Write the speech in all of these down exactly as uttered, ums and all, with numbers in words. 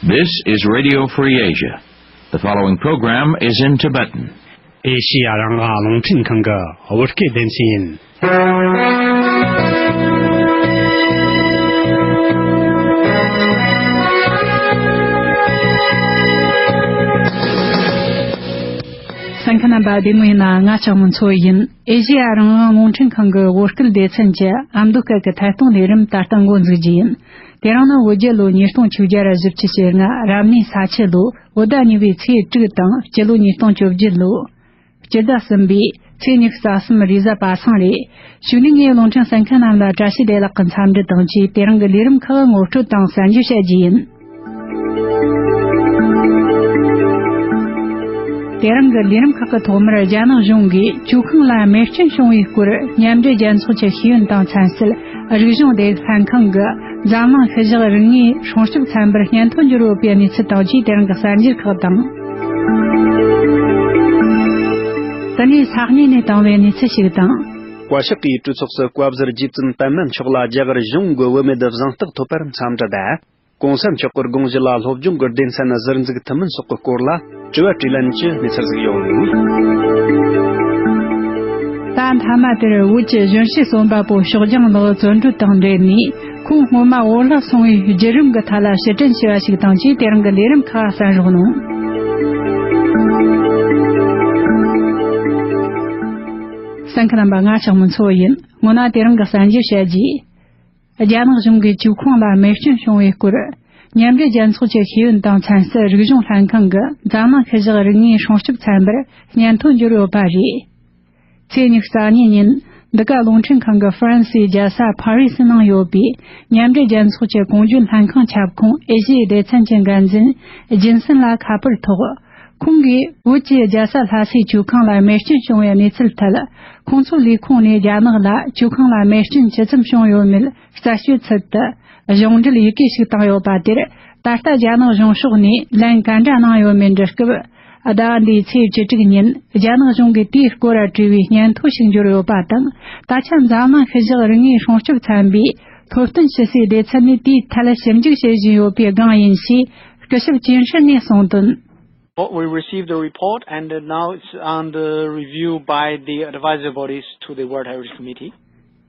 This is Radio Free Asia. The following program is in Tibetan. ཨེ་ཤི་ཡ་རང་དབང་རླུང་འཕྲིན་ཁང་གི་བོད་སྐད་སྡེ་ཚན་ཡིན། གསན་མཁན་རྣམ་པ་བདེ་མོ་ཡིན་ན། ང་ལྕགས་མོ་མཚོ་ཡིན། ཨེ་ཤི་ཡ་རང་དབང་རླུང་འཕྲིན་ཁང་གི་བོད་སྐད་སྡེ་ཚན་གྱི་ཨ་མདོ་སྐད་ཀྱི་ཐད་གཏོང་ལས་རིམ་ད་ལྟ་འགོ་འཛུགས་རྒྱུ་ཡིན། དེ་རིང་ནི་བོད་རྒྱལ་ལོ་ཉིས་སྟོང་བཅོ་བརྒྱད་ར་བཞི་བཅུ་ཞེ་ལྔ་རབ་གནས་ས་ཁྱི་ལོ་བོད་ཟླ་གཉིས་པའི་ཚེས་དྲུག་དང་། སྤྱི་ལོ་ཉིས་སྟོང་བཅོ་བརྒྱད་ལོ་སྤྱི་ཟླ་གསུམ་པའི་ཚེས་ཉི་ཤུ་རྩ་གསུམ་རེས་གཟའ་པ་སངས་རེད། གཞུག་ནས་ངས་རླུང་འཕྲིན་གསན་མཁན་རྣམས་ལ་བཀྲ་ཤིས་བདེ་ལེགས་ཀྱི་འཚམས་འདྲི་དང་བཅས། དེ་རིང་གི་ལས་རིམ་ཁག་ངོ་སྤྲོད་དང་གསན་རྒྱུ་བྱ་རྒྱུ་ཡིན། དེ་རིང་གི་ལས་རིམ་ཁག་གི་ཐོག་མར་རྒྱ་ནག་གཞུང་གིས་ཇོ་ཁང་ལ་རྨས་སྐྱོན་བྱུང་བའི་སྐོར་མཉམ་འབྲེལ་རྒྱལ་ཚོགས་ཀྱི་ཤེས་ཡོན་དང་ཚན་རྩལ་རིག་གཞུང་སྡེ་ལྷན་ཁང་གི་འཛམ་གླིང་ཤུལ་བཞག་རིག་དངོས་སྲུང་སྐྱོབ་ཚན་པར་སྙན་ཐོ་འབྱོར་ཡོད་པའི་གནས་ཚུལ་དང་བཅས། དེ་རིང་གི་གསར་འགྱུར་ཁག་དང་། དེ་ནས་ས་གནས་ནས་བཏང་བའི་གནས་ཚུལ་ཞིག་དང་། བཀའ་ཤག་གིས་གྲོས་ཚོགས་སུ་བཀའ་བཟུར་རྗེ་བཙུན་བསྟན་མེད་མཆོག་ལ་རྒྱ་གར་གཞུང་གི་བུད་མེད་གཟེངས་རྟགས་ཐོབ་པར་འཚམས་འདྲི་དང་། གོང་ས་མཆོག་གི་དགོངས་གཞི་ལ་སློབ་སྦྱོང་གི་སྡེ་ཚན་ཟུར་འཛུགས་ཐུབ་མིན་སོགས་ཀྱི་སྐོར་ལ་དྲི་བ་དྲིས་ལན་གྱི་གནས་ཚུལ་ཞིག་ཡོད། ད་མཐའ་མ་དེར་བོད་ཀྱི་གཞོན་སྐྱེས་རྩོམ་པ་པོ་ཕྱོགས་རྒྱང་ལགས་བཙོན་གྲོལ་དང་འབྲེལ་ནས། ཁོང་སྔོན་མ་བོད་ལ་སོང་བའི་བརྒྱུད་རིམ་གྱི་ཐད་ལ་ཕྱིར་དྲན་བྱས་པ་ཞིག་དང་བཅས། དེ་རིང་གི་ལས་རིམ་ཁག་གསན་རོགས་གནང་། གསན་མཁན་རྣམ་པ། ང་ལྕགས་མོ་མཚོ་ཡིན། སྔོན་ན་དེ་རིང་གི་གསར་འགྱུར་བཤད་རྒྱུ། རྒྱ་ནག་གཞུང་གིས་ཇོ་ཁང་ལ་རྨས་སྐྱོན་བྱུང་བའི་སྐོར། མཉམ་འབྲེལ་རྒྱལ་ཚོགས་ཀྱི་ཤེས་ཡོན་དང་ཚན་རྩལ་རིག་གཞུང་ལྷན་ཁང་གི་འཛམ་གླིང་ཤུལ་བཞག་རིག་དངོས་སྲུང་སྐྱོབ་ཚན་པར་སྙན་ཐོ་འབྱོར་ཡོད་པ་རེད། ཚེས་ཉི་ཤུ་རྩ་གཉིས་ཉིན། འདི་ག་རླུང་འཕྲིན་ཁང་གི་ཧྥ་རན་སིའི་རྒྱལ་ས་ཕ་རི་སི་ནང་ཡོད་པའི་མཉམ་འབྲེལ་རྒྱལ་ཚོགས་ཀྱི་གོང་བརྗོད་ལྷན་ཁང་ཁྱབ་ཁོངས་ཨེ་ཤི་ཡའི་སྡེ་ཚན་གྱི་འགན་འཛིན་རྒྱུན་སྲིད་ལ་ཁ་པར་ཐོག་ཁོང་གིས་བོད་ཀྱི་རྒྱལ་ས་ལྷ་སའི་ཇོ་ཁང་ལ་རྨས་སྐྱོན་བྱུང་བའི་གནས་ཚུལ་ཐད། ཁོང་ཚོའི་ལས་ཁུངས་ནས་རྒྱ་ནག་ལ་ཇོ་ཁང་ལ་རྨས་སྐྱོན་ཇི་ཙམ་བྱུང་ཡོད་མེད་རྩད་གཅོད་ཚུལ་དུ་གཞུང་འབྲེལ་ཡི་གེ་ཞིག་བཏང་ཡོད་པ་དེར། ད་ལྟ་རྒྱ་ནག་གཞུང་ཕྱོགས་ནས་ལན་ག་འདྲ་གནང་ཡོད་མེད་འདྲི་སྐབས། ཟླ་བ་འདིའི་ཚེས་བཅུ་དྲུག་ཉིན་རྒྱ་ནག་གཞུང་གིས་དེའི་སྐོར་དྲི་བའི་སྙན་ཐོ་ཞིག་འབྱོར་ཡོད་པ་དང་། ད་ཆ་འཛམ་གླིང་ཤུལ་བཞག་རིག་དངོས་སྲུང་སྐྱོབ་ཚན་པའི་སློབ་སྟོན་ཞུ་སའི་སྡེ་ཚན་ནས་དེའི་ཐད་ཞིབ་འཇུག་བྱེད་བཞིན་ཡོད་པའི་སྒང་ཡིན་ཞེས་སྐུ་ཞབས་ཅིན་ཧྲི་ནས་གསུངས་དོན། Well, we received the report and, uh, now it's under review by the advisory bodies to the World Heritage Committee.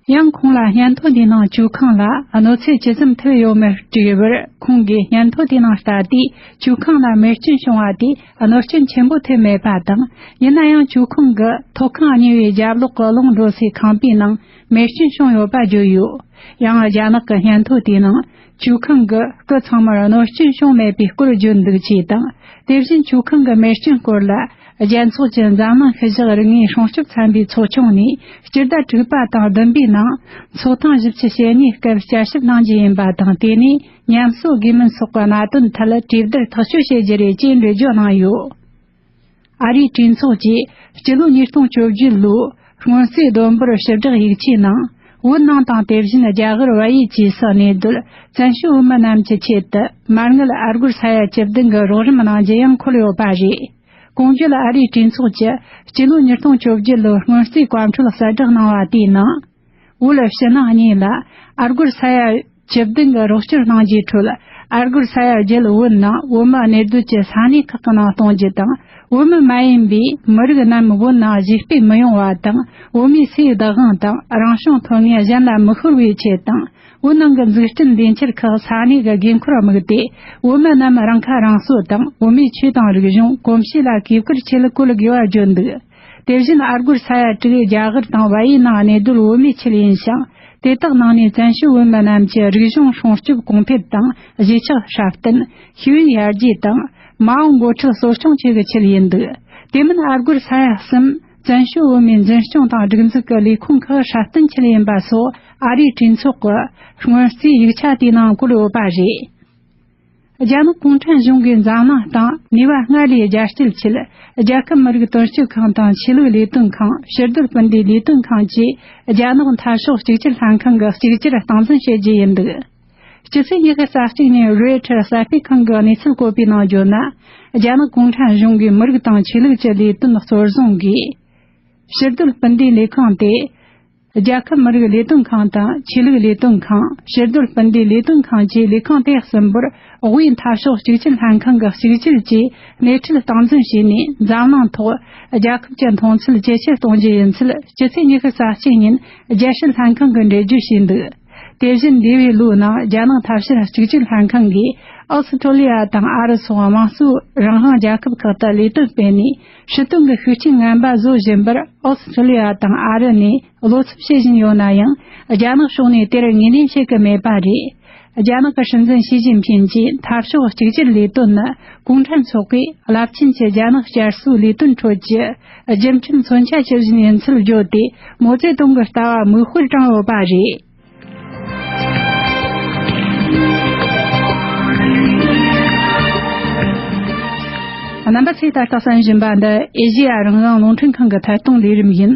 ཡང་ཁོང་ལ་སྙན་ཐོ་འདིའི་ནང་ཇོ་ཁང་ལ་གནོད་འཚེ་ཇི་ཙམ་ཐེབས་ཡོད་མེད་དྲིས་པར། ཁོང་གིས་སྙན་ཐོ་དེའི་ནང་ལྟ་དུས་ཇོ་ཁང་ལ་རྨས་སྐྱོན་བྱུང་བ་དེ་གནོད་སྐྱོན་ཆེན་པོ་ཐེབས་མེད་པ་དང་། ཡིན་ན་ཡང་ཇོ་ཁང་གི་ཐོག་ཁང་གཉིས་པའི་རྒྱབ་ལོགས་ཀྱི་རླུང་འགྲོ་སའི་ཁང་པའི་ནང་རྨས་སྐྱོན་བྱུང་ཡོད་པ་བརྗོད་ཡོད། ཡང་རྒྱ་ནག་གི་སྙན་ཐོ་དེའི་ནང་ཇོ་ཁང་གི་སྐུ་ཚང་མར་གནོད་སྐྱོན་བྱུང་མེད་པའི་སྐོར་བརྗོད་འདུག་ཅེས་དང་། དེ་བཞིན་ཇོ་ཁང་གི་རྨས་སྐྱོན་སྐོར་ལ། རྒྱལ་ཚོགས་ཀྱི་འཛམ་གླིང་ཤུལ་བཞག་རིག་དངོས་སྲུང་སྐྱོབ་ཚན་པའི་ཚོགས་ཆུང་ནས་སྤྱི་ཟླ་དྲུག་པ་དང་བདུན་པའི་ནང་ཚོགས་ཐེངས་བཞི་བཅུ་ཞེ་གཉིས་སྐབས་བསྐྱར་ཞིབ་གནང་རྒྱུ་ཡིན་པ་དང་། དེ་ནས་ཉམས་གསོ་དགོས་མིན་སོགས་ཀྱི་གནད་དོན་ཐད་གྲོས་བསྡུར་ཐག་གཅོད་བྱེད་རྒྱུ་རེད་ཅེས་འགྲེལ་བརྗོད་གནང་ཡོད། ཨ་རིའི་གྲོས་ཚོགས་ཀྱིས་སྤྱི་ལོ་ཉིས་སྟོང་བཅོ་བརྒྱད་ལོའི་སྔོན་རྩིས་བསྡོམས་འབོར་ཞིབ་བསྒྲགས་ཡིག་ཆའི་ནང་། བོད་ནང་དང་དེ་བཞིན་རྒྱ་གར་བལ་ཡུལ་བཅས་སུ་གནས་སྡོད་བཙན་བྱོལ་བོད་མི་རྣམས་ཀྱི་ཆེད་དུ་མ་དངུལ་ཨ་སྒོར་ས་ཡ་བཅུ་བདུན་གྱི་རོགས་རམ་གནང་རྒྱུ་ཡང་འཁོད་ཡོད་པ་རེད། གོང་བརྗོད་ཨ་རིའི་གྲོས་ཚོགས་ཀྱིས་སྤྱི་ལོ་ཉིས་སྟོང་བཅོ་བརྒྱད་ལོའི་སྔོན་རྩིས་བཀའ་འཁྲོལ་གསལ་བསྒྲགས་གནང་བ་དེའི་ནང་། བོད་ཕྱི་ནང་གཉིས་ལ་ཨ་སྒོར་ས་ཡ་བཅུ་བདུན་གྱི་རོགས་སྐྱོར་གནང་རྒྱུའི་ཁྲོད། ཨ་སྒོར་ས་ཡ་བརྒྱད་བོད་ནང་བོད་མི་གནས་སྡོད་ཀྱི་ས་གནས་ཁག་གི་ནང་གཏོང་རྒྱུ་དང་། བོད་མི་མ་ཡིན་པའི་མི་རིགས་རྣམས་བོད་ནང་གཞིས་སྤོས་མི་ཡོང་བ་དང་། བོད་མིའི་སའི་བདག་དབང་དང་རང་སྐྱོང་ཐོན་ལས་གཞན་ལ་མི་ཤོར་བའི་ཆེད་དང་། བོད་ནང་གི་འཛུགས་སྐྲུན་ལས་འཆར་ཁག་ས་གནས་ཀྱི་དགོས་མཁོར་དམིགས་ཏེ། བོད་མི་རྣམས་རང་ཁ་རང་གསོ་དང་། བོད་མིའི་ཆོས་དང་རིག་གཞུང་གོམས་གཤིས་ལ་གུས་བཀུར་ཆེད་བཀོལ་དགོས་པར་བརྗོད་འདུག། དེ་བཞིན་ཨ་སྒོར་ས་ཡ་དྲུག་རྒྱ་གར་དང་བལ་ཡུལ་ནང་གནས་སྡོད་བོད་མིའི་ཆེད་ཡིན་ཞིང་། དེ་དག་ནང་ནས་བཙན་བྱོལ་བོད་མི་རྣམས་ཀྱི་རིག་གཞུང་སྲུང་སྐྱོབ་གོང་འཕེལ་དང་། གཞིས་ཆགས་སྲ་བརྟན། ཤེས་ཡོན་ཡར་རྒྱས་དང་། མ་འོངས་འགོ་ཁྲིད་གསོ་སྐྱོང་བཅས་ཀྱི་ཆེད་ཡིན་འདུག། དེ་མིན་ཨ་སྒོར་ས་ཡ་གསུམ་བཙན་བྱོལ་བོད་མིའི་འཛིན་སྐྱོང་དང་སྒྲིག་འཛུགས་ཀྱི་ལས་ཁུངས་ཁག་སྲ་བརྟན་ཆེད་ཡིན་པ་སོགས་ཨ་རིའི་གྲོས་ཚོགས་ཀྱི་སྔོན་རྩིས་ཡིག་ཆ་དེའི་ནང་བཀོད་ཡོད་པ་རེད། རྒྱ་ནག་གུང་ཁྲན་གཞུང་གིས་འཛམ་གླིང་སྟེང་ནུས་པ་སྔར་ལས་རྒྱ་སྐྱེད་ཆེད། རྒྱལ་ཁབ་མི་རིགས་དོན་གཅོད་ཁང་དང་། ཆོས་ལུགས་ལས་དོན་ཁང་། ཕྱིར་སྡོད་སྤུན་ཟླའི་ལས་དོན་ཁང་བཅས་རྒྱ་ནག་འཐབ་ཕྱོགས་གཅིག་གྱུར་ལྷན་ཁང་གི་གཅིག་གྱུར་སྟངས་འཛིན་བྱེད་རྒྱུ་ཡིན་འདུག། སྤྱི་ཚེས་ཉི་ཤུ་རྩ་གཅིག་ཉིན་རོའི་ཊར་གསར་སྤེལ་ཁང་གི་གནས་ཚུལ་བཀོད་པའི་ནང་བརྗོད་ན། རྒྱ་ནག་གུང་ཁྲན་གཞུང་གིས་མི་རིགས་དང་ཆོས་ལུགས་ཀྱི་ལས་དོན་གཙོར་བཟུང་གིས། ཕྱིར་སྡོད་སྤུན་ཟླའི་ལས་ཁང་དེ། རྒྱལ་ཁབ་མི་རིགས་ལས་དོན་ཁང་དང་ཆོས་ལུགས་ལས་དོན་ཁང་། ཕྱིར་སྡོད་སྤུན་ཟླའི་ལས་དོན་ཁང་བཅས་ལས་ཁང་དེ་གསུམ་པོར་དབུས་འཐབ་ཕྱོགས་གཅིག་གྱུར་ལྷན་ཁང་གི་གཅིག་གྱུར་གྱིས་སྣེ་ཁྲིད་སྟངས་འཛིན་བྱས་ནས། འཛམ་གླིང་ཐོག་རྒྱལ་ཁབ་ཀྱི་མཐོང་ཚུལ་ཇེ་ཆེར་གཏོང་རྒྱུ་ཡིན་ཚུལ་སྤྱི་ཚེས་ཉི་ཤུ་རྩ་གཅིག་ཉིན་རྒྱལ་སྲིད་ལྷན་ཁང་གིས་འགྲེལ་བརྗོད་བྱས་འདུག་དེ་བཞིན་འདས་པའི་ལོའི་ནང་རྒྱ་ནག་འཐབ་ཕྱོགས་གཅིག་གྱུར་ལྷན་ཁང་གིས་ཨོ་སི་ཁྲུ་ལི་ཡ་དང་ཨ་རི་སོགས་དམངས་གཙོའི་རང་དབང་རྒྱལ་ཁབ་ཁག་ཏུ་ལས་དོན་སྤེལ་ནས། སྲིད་དོན་གྱི་ཤུགས་རྐྱེན་ངན་པ་བཟོ་བཞིན་པར། ཨོ་སི་ཁྲུ་ལི་ཡ་དང་ཨ་རི་ནས་བློ་འཚབ་བྱེད་བཞིན་ཡོད་ན་ཡང་། རྒྱ་ནག་ཕྱོགས་ནས་དེར་ངོས་ལེན་བྱེད་ཀྱི་མེད་པ་རེད། རྒྱ་ནག་གི་སྲིད་འཛིན་ཞི་ཅིན་ཕིན་གྱིས་འཐབ་ཕྱོགས་གཅིག་གྱུར་ལས་དོན་ནི་གུང་ཁྲན་ཚོགས་པས་རླབས་ཆེན་གྱི་རྒྱ་ནག་བསྐྱར་གསོའི་ལས་དོན་ཁྲོད་ཀྱི་རྒྱུན་མཐུད་མཚོན་ཆ་བྱེད་བཞིན་ཡིན་ཚུལ་བརྗོད་དེ། མའོ་ཙེ་ཏུང་གི་ལྟ་བ་མིག་དཔེར་དྲངས་ཡོད་པ་རེད། རྣམ་པ་ཚོས་ད་ལྟ་གསན་བཞིན་པ་འདི་ཨེ་ཤེ་ཡ་རང་དབང་རླུང་འཕྲིན་ཁང་གི་ཐད་གཏོང་ལས་རིམ་ཡིན།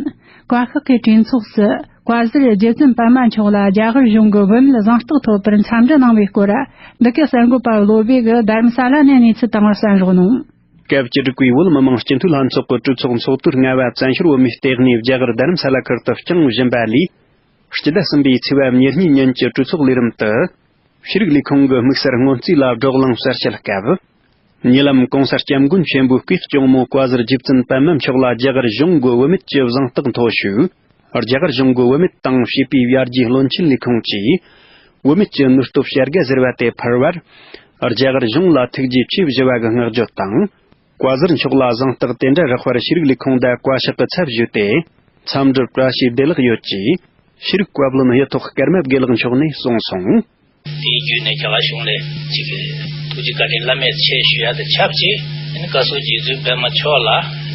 བཀའ་ཤག་གི་གྲོས་ཚོགས་སུ་བཀའ་ཟུར་རྗེ་བཙུན་པདྨ་མཆོག་ལ་རྒྱ་གར་གཞུང་གི་བུད་མེད་གཟེངས་རྟགས་ཐོབ་པར་འཚམས་འདྲི་གནང་བའི་སྐོར། འདི་གའི་གསར་འགོད་པ་བློ་བྷེ་གིས་རྡ་རམ་ས་ལ་ནས་གནས་ཚུལ་བཏང་བར་གསན་རོགས་གནང་། སྐབས་བཅུ་དྲུག་པའི་བོད་མི་མང་སྤྱི་འཐུས་ལྷན་ཚོགས་ཀྱི་གྲོས་ཚོགས་ཚོགས་དུས་ལྔ་པ་བཙན་བྱོལ་བོད་མིའི་ལྟེ་གནས་རྒྱ་གར་རྡ་རམ་ས་ལ་ཁུལ་དུ་བསྐྱངས་བཞིན་པ་ལས། སྤྱི་ཟླ་གསུམ་པའི་ཚེས་པ་ཉེར་གཉིས་ཉིན་གྱི་གྲོས་ཚོགས་ལས་རིམ་དུ། ཤེས་རིག་ལས་ཁུངས་ཀྱི་དམིགས་བསལ་སྔོན་རྩིས་ལ་བགྲོ་གླེང་གསལ་བཤད་སྐབས། ཉེ་ལམ་གོང་ས་སྐྱབས་མགོན་ཆེན་པོའི་སྐུའི་གཅུང་མོ་བཀའ་ཟུར་རྗེ་བཙུན་པདྨ་མཆོག་ལ་རྒྱ་གར་གཞུང་གི་བུད་མེད་ཀྱི་གཟེངས་རྟགས་མཐོ་ཤོས། རྒྱ་གར་གཞུང་གི་བུད་མེད་དང་བྱིས་པའི་ཡར་རྒྱས་བློན་ཆེན་ལས་ཁུངས་ཀྱིས། བུད་མེད་ཀྱི་ནུས་སྟོབས་བྱ་དགའ་ཟེར་བ་དེ་ཕུལ་བར། རྒྱ་གར་གཞུང་ལ་ཐུགས་རྗེ་ཆེ་ཞུ་བ་གི་བསྔགས་བརྗོད་དང་། བཀའ་ཟུར་མཆོག་ལ་གཟེངས་རྟགས་དེ་འདྲ་རག་པར་ཤེས་རིག་ལས་ཁུངས་དང་བཀའ་ཤག་གི་ཚབ་ཞུས་ཏེ། འཚམས་འདྲིར་བཀྲ་ཤིས་བདེ་ལེགས་ཡོད་ཅེས། ཤེས་རིག་བཀའ་བློན་གཡུ་ཐོག་ཀརྨ་དགེ་ལེགས་མཆོག་ནས་གསུངས་སོང་། དེའི་བརྒྱུད་ནས་རྒྱ་གར་གཞུང་ལ་ཅིག་ཐུགས་རྗེ་བཀའ་དྲིན་བླ་མེད་ཆེ་ཞུ་ཡ་དང་ཆབས་ཅིག་ཨ་ནི་བཀའ་ཟུར་རྗེ་བཙུན་པདྨ་མཆོག་ལ་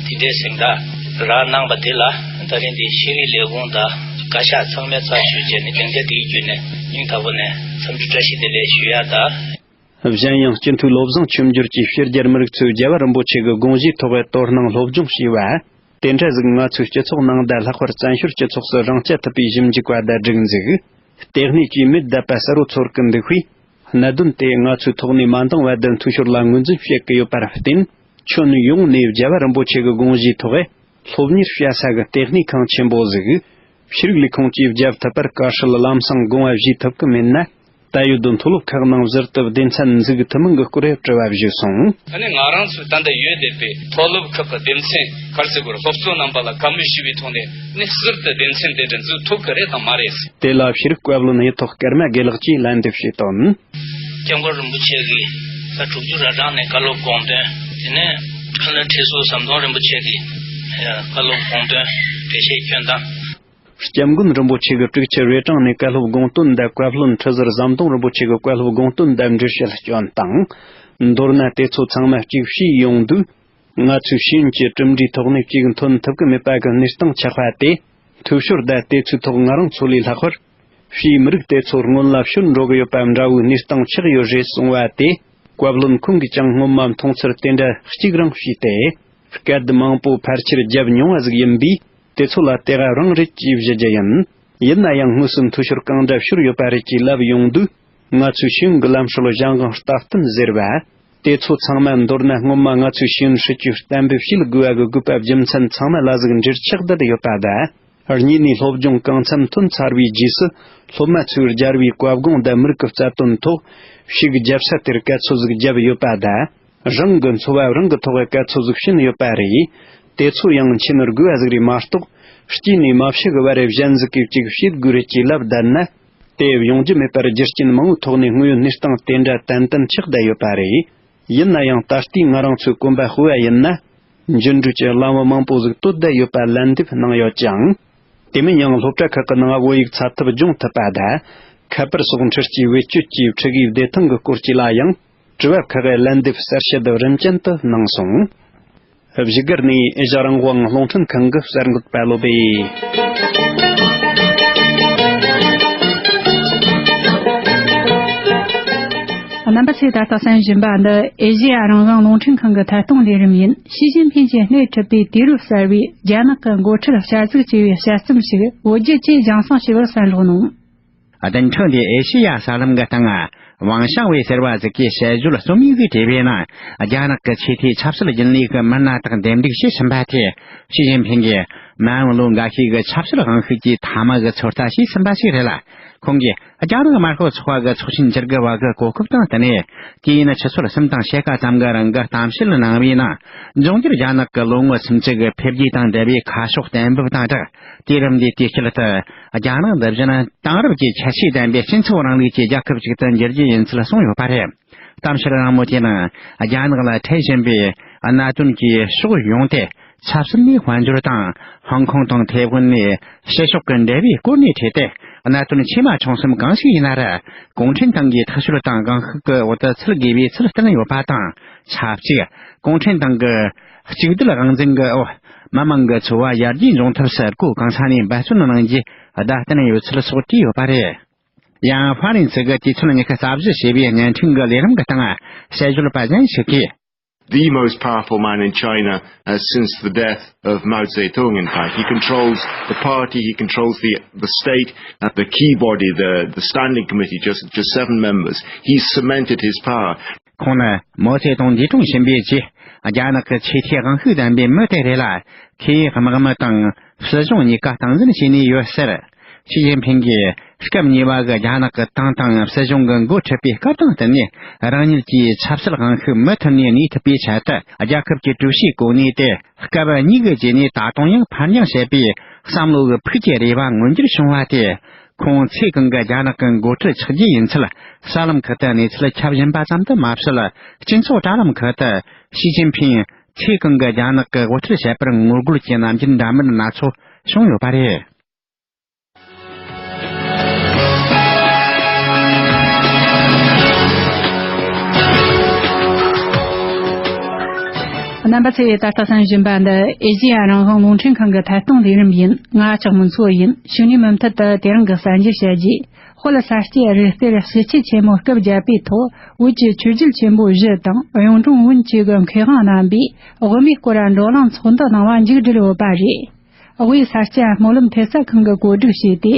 དེ་འདྲའི་གཟེངས་རྟགས་རག་གནང་བ་དེ་ལ། ད་རིང་འདི་ཤེས་རིག་ལས་ཁུངས་དང་བཀའ་ཤག་ཚང་མའི་ཚབ་ཞུས་བྱས་ནས། བདེན་ཆ་དེའི་བརྒྱུད་ནས་སྙིང་ཐག་པ་ནས་འཚམས་འདྲི་བཀྲ་ཤིས་བདེ་ལེགས་ཞུ་ཡ་དང་། གཞན་ཡང་སྤྱི་འཐུས་བློ་བཟང་ཆོས་འབྱོར་གྱིས་ཕྱི་རྒྱལ་མི་རིགས་ཚོས་རྒྱལ་བ་རིན་པོ་ཆེ་གི་དགོངས་གཞིའི་ཐོག་དོ་སྣང་སློབ་སྦྱོང་བྱས་པ། དེ་འདྲ་ཟིག་ང་ཚོའི་སྤྱི་ཚོགས་ནང་དང་ལྷག་པར་བཙན་བྱོལ་སྤྱི་ཚོགས་སུ་རང་རྐྱ་ཐུབ་པའི་ཞིབ་འཇུག་པ་དང་སྒྲིག་འཛུགས། ལྟེ་གནས་ཀྱིས་མེད་བསྡད་པ་གསལ་བོ་ཚོར་གི་འདུག་པས། གནད་དོན་དེ་ང་ཚོའི་ཐོག་ནས་མ་འདང་བ་དང་འཐུས་ཤོར་ལ་ངོས་འཛིན་བྱེད་ཀྱི་ཡོད་པར་བརྟེན། ཁྱོན་ཡོངས་ནས་རྒྱལ་བ་རིན་པོ་ཆེ་གི་དགོངས་གཞིའི་ཐོག་སློབ་གཉེར་བྱ་ས་གི་ལྟེ་གནས་ཁང་ཆེན་པོ་ཟིག་ཤེས་རིག་ལས་ཁུངས་ཀྱིས་བརྒྱབ་ཐུབ་པར་དཀའ་ངལ་ལམ་སང་དགོངས་པ་བཞེས་ཐུབ་ཀྱི་མེད་ན། ད་ཡོད་དོ་མཐོ་སློབ་ཁག་ནང་ཟུར་དུ་སྡེ་ཚན་འཛུགས་ཐུབ་མིན་གྱི་སྐོར་དྲི་བ་བཞེས་སོང་། ཨ་ནི་ང་རང་ཚོའི་ད་ལྟ་ཡོད་བསྡད་པའི་མཐོ་སློབ་ཁག་གི་སྡེ་ཚན་ག་རེ་ཟེར་དགོས་རེད། སློབ་གཙོ་རྣམ་པ་ལ་བཀའ་མོལ་ཞུས་པའི་ཐོག་ནས་ནི་ཟུར་དུ་སྡེ་ཚན་དེ་འདྲ་འཛུགས་ཐུབ་ཀྱི་རེད་དམ་མ་རེད། དེ་ལ་ཤེས་རིག་བཀའ་བློན་གཡུ་ཐོག་ཀརྨ་དགེ་ལེགས་ཀྱིས་ལན་འདེབས་བྱས་དོན། སྐྱབས་མགོན་རིན་པོ་ཆེ་གིས་ཟླ་དྲུག་ཅུ་རབ་གྲངས་ནས་བཀའ་སློབ་དགོངས་དོན། དེ་ནས་ཁྲི་ལ་ཁྲི་ཟུར་ཟམ་གདོང་རིན་པོ་ཆེ་གིས་བཀའ་སློབ་དགོངས་དོན་འགྲེལ་བཤད་སྐྱོན་དང་། སྐྱབས་མགོན་རིན་པོ་ཆེ་གི་དྲུག་ཅུ་རེ་གྲངས་ནས་བཀའ་སློབ་དགོངས་དོན་དང་། བཀའ་བློན་ཁྲི་ཟུར་ཟམ་གདོང་རིན་པོ་ཆེ་གི་བཀའ་སློབ་དགོངས་དོན་དང་འགྲེལ་བཤད་སྐྱོན་དང་། མདོར་ན་དེ་ཚོ་ཚང་མ་གཅིག་བྱས་ཡོང་དུས། ང་ཚོའི་ཤེས་ཡོན་གྱི་གྲུབ་འབྲས་ཐོག་ནས་གཅིག་མཐོང་ཐུབ་ཀྱི་མེད་པ་གི་གནས་སྟངས་ཆགས་པ་དེ། འཐུས་ཤོར་དང་དེ་ཚོའི་ཐོག་ང་རང་ཚོ་ལས་ལྷག་པར། ཕྱིའི་མི་རིགས་དེ་ཚོ་སྔོན་ལ་ཤོར་འགྲོ་གི་ཡོད་པ་འདྲ་བོའི་གནས་སྟངས་ཆགས་ཡོད་རེད་གསུངས་པ་དེ། བཀའ་བློན་ཁོང་གིས་ཀྱང་སྔོན་མ་མཐོང་ཚུལ་དེ་འདྲ་གཅིག་རང་བྱས་ཏེ། སྐད་མང་པོ་ཕལ་ཆེར་བརྒྱབ་མྱོང་བ་ཟིག་ཡིན་པས། དེ་ཚོ་ལ་དེ་ག་རང་རེད་ཅེས་བཞུ་རྒྱུ་ཡིན། ཡིན་ན་ཡང་དངོས་སུ་འཐུས་ཤོར་གང་འདྲ་ཤོར་ཡོད་པ་རེད་ཅེས་ལབ་ཡོང་དུས། ང་ཚོའི་ཤེས་ཡོན་གྱི་ལམ་སྲོལ་གཞན་དབང་སྟབས་བསྟུན་ཟེར་བ། དེ་ཚོ་ཚང་མ་མདོར་ན་སྔོན་མ་ང་ཚོའི་ཤེས་ཡོན་སྲིད་ཇུས་གཏན་འབེབས་བྱེད་དགོས་པ་གི་དགོས་པ་རྒྱུ་མཚན་ཚང་མ་ལ་ཟིག་འབྲེལ་ཆགས་བསྡད་ཡོད་པ་དང་། གཉིས་ནས་སློབ་སྦྱོང་གང་འཚམ་ཐོན་ཚར་བའི་རྗེས་སུ། སློབ་མ་ཚོས་རྒྱལ་བའི་བཀའ་དགོངས་དང་མི་རིགས་ཀྱི་རྩ་དོན་ཐོག་ཤུགས་བརྒྱབ་ས་དེར་སྐད་ཚོད་ཟིག་བརྒྱབ་ཡོད་པ་དང་། རང་གི་འཚོ་བ་རང་གི་ཐོག་གི་སྐད་ཚོད་ཟིག་བྱིན་ཡོད་པ་རེད། དེ་ཚོ་ཡང་མཁྱེན་དགོས་པ་ཟིག་རེད་མ་གཏོགས། སྐྱེས་ནས་མ་ཤི་གི་བར་གཞན་ཟིག་གིས་གཅིག་བྱེད་དགོས་རེད་ཅེས་ལབ་བསྡད་ན། དེ་ཡོང་རྒྱུ་མེད་པར་རྒྱུ་རྐྱེན་མང་བོའི་ཐོག་ནས་དངོས་ཡོད་གནས་སྟངས་དེ་འདྲ་ཏན་ཏན་ཆགས་བསྡད་ཡོད་པ་རེད། ཡིན་ན་ཡང་ད་ལྟའི་ང་རང་ཚོའི་གོམ་པ་སྤོས་པ་ཡིན་ན། འགྱུར་འགྲོས་ཀྱི་ལམ་བུ་མང་པོ་ཟིག་བཏོད་བསྡད་ཡོད་པ་ལན་འདེབས་གནང་ཡོད་ཀྱང་། དེ་མིན་ཡང་སློབ་གྲྭ་ཁག་གི་ནང་བོད་ཡིག་ཚ་ཐབས་སྦྱོང་ཐུབ་པ་དང་། ཁ་པར་སོགས་འཕྲུལ་སྐྱེལ་བེད་སྤྱོད་ཀྱིས་ཕྲུ་གུའི་བདེ་ཐང་གི་སྐོར་བཅས་ལ་ཡང་དྲི་བ་ཁག་གི་ལན་འདེབས་གསལ་བཤད་རིམ་ཅན་དུ་གནང་སོང་། བཞུགས་སྒར་ནས་ཨེ་ཤ་རང་དབང་རླུང་འཕྲིན་ཁང་གི་གསར་འགོད་པ་བློ་བྷེ། རྣམ་པ་ཚོས་ད་ལྟ་གསན་བཞིན་པ་འདི་ཨེ་ཤེ་ཡ་རང་དབང་རླུང་འཕྲིན་ཁང་གི་ཐད་གཏོང་ལས་རིམ་ཡིན། ཞི་ཅིན་ཕིན་གྱིས་སྣེ་ཁྲིད་པའི་དུས་རབས་གསར་བའི་རྒྱ་ནག་གི་འགོ་ཁྲིད་བསྐྱར་གཟིགས་བྱས་པའི་དཔྱད་རྩོམ་ཞིག་བོད་བརྒྱུད་བཅས་རྒྱང་སྲིང་ཞུ་བར་གསན་རོགས་གནང་། བདུན་ཕྲག་འདིའི་ཨེ་ཤེ་ཡ་གསར་ལམ་གྱི་སྟེང་། ཝང་ཞང་ཝེ་ཟེར་བ་ཟིག་གིས་དཔྱད་བརྗོད་རྩོམ་ཡིག་ཟིག་བྲིས་པའི་ནང་། རྒྱ་ནག་གི་ཆེས་མཐོའི་ཆབ་སྲིད་རྒྱུན་ལས་ཀྱི་མི་སྣ་དག་འདེམས་སྒྲུག་བྱས་ཟིན་པ་དེ། ཞི་ཅིན་ཕིང་གིས་མ་འོངས་ལོ་འགའ་ཤས་ཀྱི་ཆབ་སྲིད་དབང་ཤུགས་ཀྱི་མཐའ་མ་གི་ཚོད་ལྟ་བྱས་ཟིན་པ་ཞིག་རེད་ལ། ཁོང་གིས་རྒྱ་ནག་དམར་ཤོག་ཚོགས་པ་གི་ཚོགས་ཆེན་བཅུ་དགུ་བ་གི་གོ་སྐབས་དང་བསྟུན་ནས། དུས་ཡུན་ཆུ་ཚོད་གསུམ་དང་ཕྱེད་ཀ་ཙམ་གྱི་རིང་གི་གཏམ་བཤད་གནང་བའི་ནང་། འབྱུང་འགྱུར་རྒྱ་ནག་གི་ལོ་ངོ་སུམ་ཅུ་གི་འཕེལ་རྒྱས་དང་འབྲེལ་བའི་ཁ་ཕྱོགས་གཏན་འབེབས་དང་སྦྲགས། དུས་རབས་འདིའི་དུས་དཀྱིལ་དུ། རྒྱ་ནག་འདི་བཞིན་དེང་རབས་ཀྱི་ཁྱད་ཆོས་ལྡན་པའི་སྤྱི་ཚོགས་རིང་ལུགས་ཀྱི་རྒྱལ་ཁབ་ཅིག་ཏུ་འགྱུར་རྒྱུ་ཡིན་ཚུལ་གསུངས་ཡོད་པ་རེད། གཏམ་བཤད་རིང་མོ་དེའི་ནང་། རྒྱ་ནག་ལ་འཕྲད་བཞིན་པའི་གནད་དོན་གྱི་ཕྱོགས་ཡོངས་ཏེ། ཆབ་སྲིད་ནས་དཔལ་འབྱོར་དང་། ཧོང་ཀོང་དང་ཐའེ་ཝན་ནས་ཕྱི་ཕྱོགས་ཀྱི་འབྲེལ་བའི་སྐོར་ནས་འཕྲད་དེ། གནད་དོན་ཆེ་མ་ཆུང་གསུམ་གང་ཞིག་ཡིན་ན་ར། གུང་ཁྲན་ཏང་གིས་ཐག་གཅོད་དང་དགོངས་ཤུགས་ཀྱི་འོག་ཏུ་ཚུད་དགོས་པའི་ཚུལ་བསྟན་ཡོད་པ་དང་། ཆབས་ཅིག་གུང་ཁྲན་ཏང་གི་གཅིག་སྡུད་དབང་འཛིན་གྱི་འོག་མི་དམངས་ཀྱི་འཚོ་བ་ཡར་རྒྱས་འབྱུང་ཐབས་སུ་སྒོ་གང་ས་ནས་འབད་བརྩོན་གནང་རྒྱུ་བརྡ་བསྟན་ཡོད་ཚུལ་སོགས་བྲིས་ཡོད་པ་རེད། ཡང་ཧྥ་རན་སི་གི་དུས་ཚོད་ཉི་ཤུ་རྩ་བཞི་ཞེས་པའི་བརྙན་འཕྲིན་གྱི་ལས་རིམ་གྱི་སྟེང་དཔྱད་བརྗོད་པ་གཞན་ཞིག་གིས། The most powerful man in China, uh, since the death of Mao Zedong, in fact. He controls the party, he controls the, the state, uh, the key body, the, the standing committee, just, just seven members. He's cemented his power. ཁོང་ནི་མའོ་ཙེ་ཏུང་འདས་གྲོངས་ཕྱིན་པའི་རྗེས། རྒྱ་ནག་གི་ཆེས་མཐོའི་དབང་ཤུགས་ལྡན་པའི་མི་དེ་རེད་ལ། ཁོས་དམག་མི་དང་སྲིད་གཞུང་གཉིས་ཀ་སྟངས་འཛིན་བྱས་ནས་ཡོད་ཟེར། ཞི་ཅིན་ཕིང་གིས་སྐབས་གཉིས་པ་གི་རྒྱ་ནག་གི་ཏང་དང་སྲིད་གཞུང་གི་འགོ་ཁྲིད་པའི་སྐབས་དང་བསྟུན་ནས། རང་ཉིད་ཀྱིས་ཆབ་སྲིད་དབང་ཤུགས་མུ་མཐུད་ནས་གནས་ཐུབ་པའི་ཆེད་དུ། རྒྱལ་ཁབ་ཀྱི་ཀྲུའུ་ཞིའི་གོ་གནས་དེ་སྐབས་གཉིས་ཀྱི་རྗེས་ནས་ད་དུང་ཡང་འཕར་འགྱངས་བྱེད་པའི་བསམ་བློ་གི་ཕུགས་ཀྱི་རེ་བ་མངོན་འགྱུར་བྱུང་བ་དེ། ཁོང་ཚེ་གང་གི་རྒྱ་ནག་གི་འགོ་ཁྲིད་ཆགས་རྒྱུ་ཡིན་ཚུལ་གསར་ལམ་ཁག་ཏུ་གནས་ཚུལ་ཁྱབ་བཞིན་པ་ཙམ་དུ་མ་ཟད། སྤྱི་ཚོགས་དྲ་ལམ་ཁག་ཏུ་ཞི་ཅིན་ཕིང་ཚེ་གང་གི་རྒྱ་ནག་གི་དབུ་ཁྲིད་བྱེད་པར་ངོ་རྒོལ་གྱི་རྣམ་འགྱུར་འདྲ་མིན་སྣ་ཚོགས་བྱུང་ཡོད་པ་རེད། རྣམ་པ་ཚོས་ད་ལྟ་གསན་བཞིན་པ་འདི་ཨེ་ཤེ་ཡ་རང་དབང་རླུང་འཕྲིན་ཁང་གི་ཐད་གཏོང་ལས་རིམ་ཡིན། ང་ལྕགས་མོ་མཚོ་ཡིན། ཕྱི་ཉིན་མུ་མཐུད་དུ་དེ་རིང་གི་གསར་འགྱུར་བཤད་རྗེས། དཔལ་ས་སྐྱའི་རིག་གཏེར་ཞི་བྱེད་ཆེན་མོ་སྐབས་བརྒྱད་པའི་ཐོག་བོད་ཀྱི་ཆོས་བརྒྱུད་ཆེན་པོ་བཞི་དང་གཡུང་དྲུང་བོན་བཅས་ཀྱི་མཁས་དབང་རྣམ་པས་དབུ་མའི་སྐོར་བགྲོ་གླེང་ཚོགས་འདུ་གནང་བ་མཇུག་བསྒྲིལ་ཡོད་པ་རེད། དབུས་ས་སྐྱ་སྨོན་ལམ་ཐེབས་རྩ་ཁང་གིས་གོ་སྒྲིག་བྱས་ཏེ།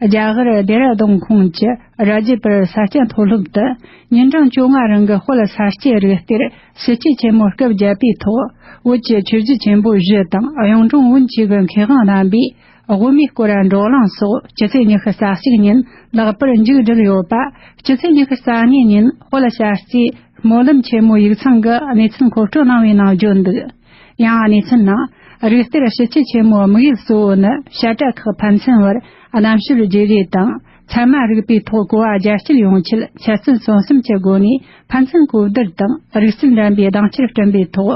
རྒྱ་གར་ལྡེ་ར་ལྡུན་ཁོངས་ཀྱི་ར་ཇི་པུར་ས་སྐྱ་མཐོ་སློབ་ཏུ་ཉིན་གྲངས་བཅོ་ལྔ་རིང་གི་དཔལ་ས་སྐྱའི་རིག་གཏེར་ཞི་བྱེད་ཆེན་མོ་སྐབས་བརྒྱད་པའི་ཐོག་བོད་ཀྱི་ཆོས་བརྒྱུད་ཆེན་པོ་བཞི་དང་གཡུང་དྲུང་བོན་བཅས་ཀྱི་མཁས་དབང་རྣམ་པས་དབུ་མའི་སྐོར་བགྲོ་གླེང་སོགས་སྤྱི་ཚེས་ཉི་ཤུ་རྩ་གཅིག་ཉིན་ལེགས་པར་མཇུག་བསྒྲིལ་ཡོད་པ། སྤྱི་ཚེས་ཉི་ཤུ་རྩ་གཉིས་ཉིན་དཔལ་ས་སྐྱའི་སྨོན་ལམ་ཆེན་མོའི་ཡིག་ཚང་གིས་གནས་ཚུལ་མཁོ་སྤྲོད་གནང་བའི་ནང་བརྗོད་འདུག་ཡང་གནས་ཚུལ་ནང་། རིག་གཏེར་ཞི་བྱེད་ཆེན་མོའི་དམིགས་ཡུལ་གཙོ་བོ་ནི་བཤད་གྲྭ་ཁག་ཕན་ཚུན་བར་རྣམ་དཔྱོད་བརྗེ་རེས་དང་། ཚད་མ་རིག་པའི་ཐོག་གོ་བ་རྒྱ་སྐྱེད་ཡོང་ཆེད་འཆར་ཚུལ་གསོན་གསུམ་གྱི་སྒོ་ནས་ཕན་ཚུན་གོ་བསྡུར་དང་རིག་རྩལ་འགྲན་པའི་གདེང་ཆར་བསྐྲུན་པའི་ཐོག་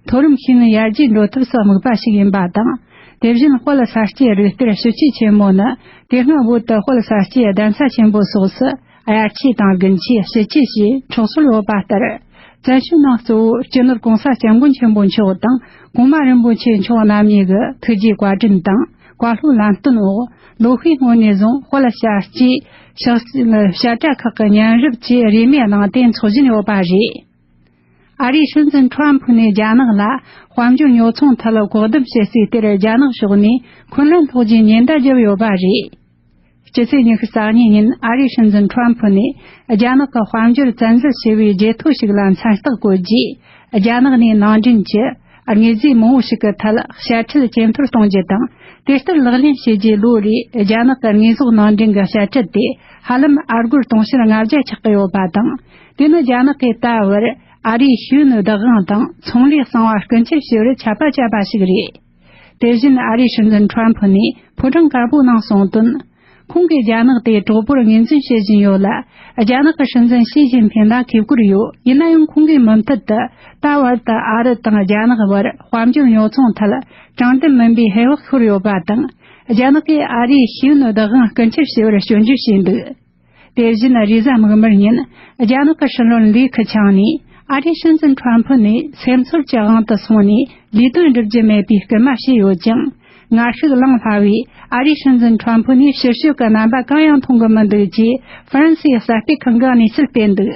མཐོ་རིམ་ཤེས་ཡོན་ཡར་རྒྱས་འགྲོ་ཐབས་སུ་དམིགས་པ་ཞིག་ཡིན་པ་དང་། དེ་བཞིན་དཔལ་ས་སྐྱའི་རིག་གཏེར་ཞི་བྱེད་ཆེན་མོ་ནི་དེ་སྔ་བོད་དུ་དཔལ་ས་སྐྱའི་གདན་ས་ཆེན་པོ་སོགས་སུ། དབྱར་ཆོས་དང་དགུན་ཆོས་ཕྱི་ཆོས་ཞེས་འཁྲུག་སྲོལ་ཡོད་པ་ལྟར། བཙན་བྱོལ་ནང་གཙོ་བོ་སྤྱི་ནོར་གོང་ས་སྐྱབས་མགོན་ཆེན་པོ་མཆོག་དང་གོང་མ་རིན་པོ་ཆེ་མཆོག་རྣམ་གཉིས་ཀྱི་ཐུགས་རྗེ་བཀའ་དྲིན་དང་བཀའ་སློབ་ལམ་སྟོན་འོག་ལོ་ཤས་སྔོན་ནས་བཟུང་དཔལ་ས་སྐྱའི་ཕྱག་བཤད་བཤད་གྲྭ་ཁག་གི་ཉམས་ཞིབ་བཅས་རིས་མེད་གནང་སྟེ་འཚོགས་བཞིན་ཡོད་པ་རེད། ཨ་རིའི་སྲིད་འཛིན་ཁྲོམ་ཕུ་ནས་རྒྱ་ནག་ལ་དཔལ་འབྱོར་ཉོ་ཚོང་ཐད་གོ་བསྡུར་བྱེད་སའི་དེར་རྒྱ་ནག་ཕྱོགས་ནས་འཁོན་ལན་སློག་རྒྱུའི་ཉེན་བརྡ་བརྒྱབ་ཡོད་པ་རེད། སྤྱི་ཚེས་ཉི་ཤུ་རྩ་གཉིས་ཉིན་ཨ་རིའི་སྲིད་འཛིན་ཁྲོམ་ཕུ་ནས་རྒྱ་ནག་གི་དཔལ་འབྱོར་བཙན་འཛུལ་བྱས་པའི་བརྗེད་ཐོ་ཞིག་ལ་མཚན་རྟགས་བཀོད་རྗེས། རྒྱ་ནག་ནས་ནང་འདྲེན་གྱི་དངོས་རྫས་མང་བོ་ཞིག་གི་ཐད་དཔྱ་ཁྲལ་ཇེ་མཐོར་གཏོང་རྒྱུ་དང་། དེ་ལྟར་ལག་ལེན་བྱས་རྗེས་ལོ་རེའི་རྒྱ་ནག་གི་དངོས་ཟོག་ནང་འདྲེན་གྱི་དཔྱ་ཁྲལ་དེ་ཧ་ལམ་ཨ་སྒོར་དུང་ཕྱུར་ལྔ་བརྒྱ་ཆགས་ཀྱི་ཡོད་པ་དང་། དེ་ནི་རྒྱ་ནག་གིས་ད་བར་ཨ་རིའི་ཤེས་ཡོན་བདག་དབང་དང་ཚོང་ལས་གསང་བ་རྐུ་འཁྱེར་བྱས་པར་ཆད་པ་བཅད་པ་ཞིག་རེད། དེ་བཞིན་ཨ་རིའི་སྲིད་འཛིན་ཁྲོམ་ཕུ་ནས་ཕོ་བྲང་དཀར་པོའི་ནང་གསུངས་དོན། ཁོང་གིས་རྒྱ་ནག་དེ་གྲོགས་པོར་ངོས་འཛིན་བྱེད་བཞིན་ཡོད་ལ། རྒྱ་ནག་གི་སྲིད་འཛིན་ཞི་ཅིན་ཕིང་ལ་གུས་བཀུར་ཡོད། ཡིན་ན་ཡང་ཁོང་གིས་མུ་མཐུད་དུ་ད་བར་དུ་ཨ་རི་དང་རྒྱ་ནག་བར་དཔལ་འབྱོར་ཉོ་ཚོང་ཐད་དྲང་བདེན་མིན་པའི་ཧེ་བག་ཤོར་ཡོད་པ་དང་། རྒྱ་ནག་གིས་ཨ་རིའི་ཤེས་ཡོན་བདག་དབང་རྐུ་འཁྱེར་བྱས་པར་སྐྱོན་བརྗོད་བྱས་འདུག་དེ་བཞིན་རེས་གཟའ་མིག་དམར་ཉིན་རྒྱ་ནག་གི་སྲིད་བློན་ལི་ཁི་ཆང་ནས་ཨ་རིའི་སྲིད་འཛིན་ཁྲོམ་ཕུ་ནས་སེམས་ཚོར་གྱི་དབང་དུ་སོང་ནས་ལས་དོན་སྒྲུབ་རྒྱུ་མེད་པའི་སྐུལ་མ་བྱས་ཡོད་ཀྱང་། ངར་ཤུགས་ལངས་སླ་བའི་ཨ་རིའི་སྲིད་འཛིན་ཁྲོམ་ཕུ་ནས་ཕྱིར་བཤོལ་གྱི་རྣམ་པ་གང་ཡང་མཐོང་གི་མི་འདུག་ཅེས་ཧྥ་རན་སིའི་གསར་སྤེལ་ཁང་གིས་གནས་ཚུལ་སྤེལ་འདུག་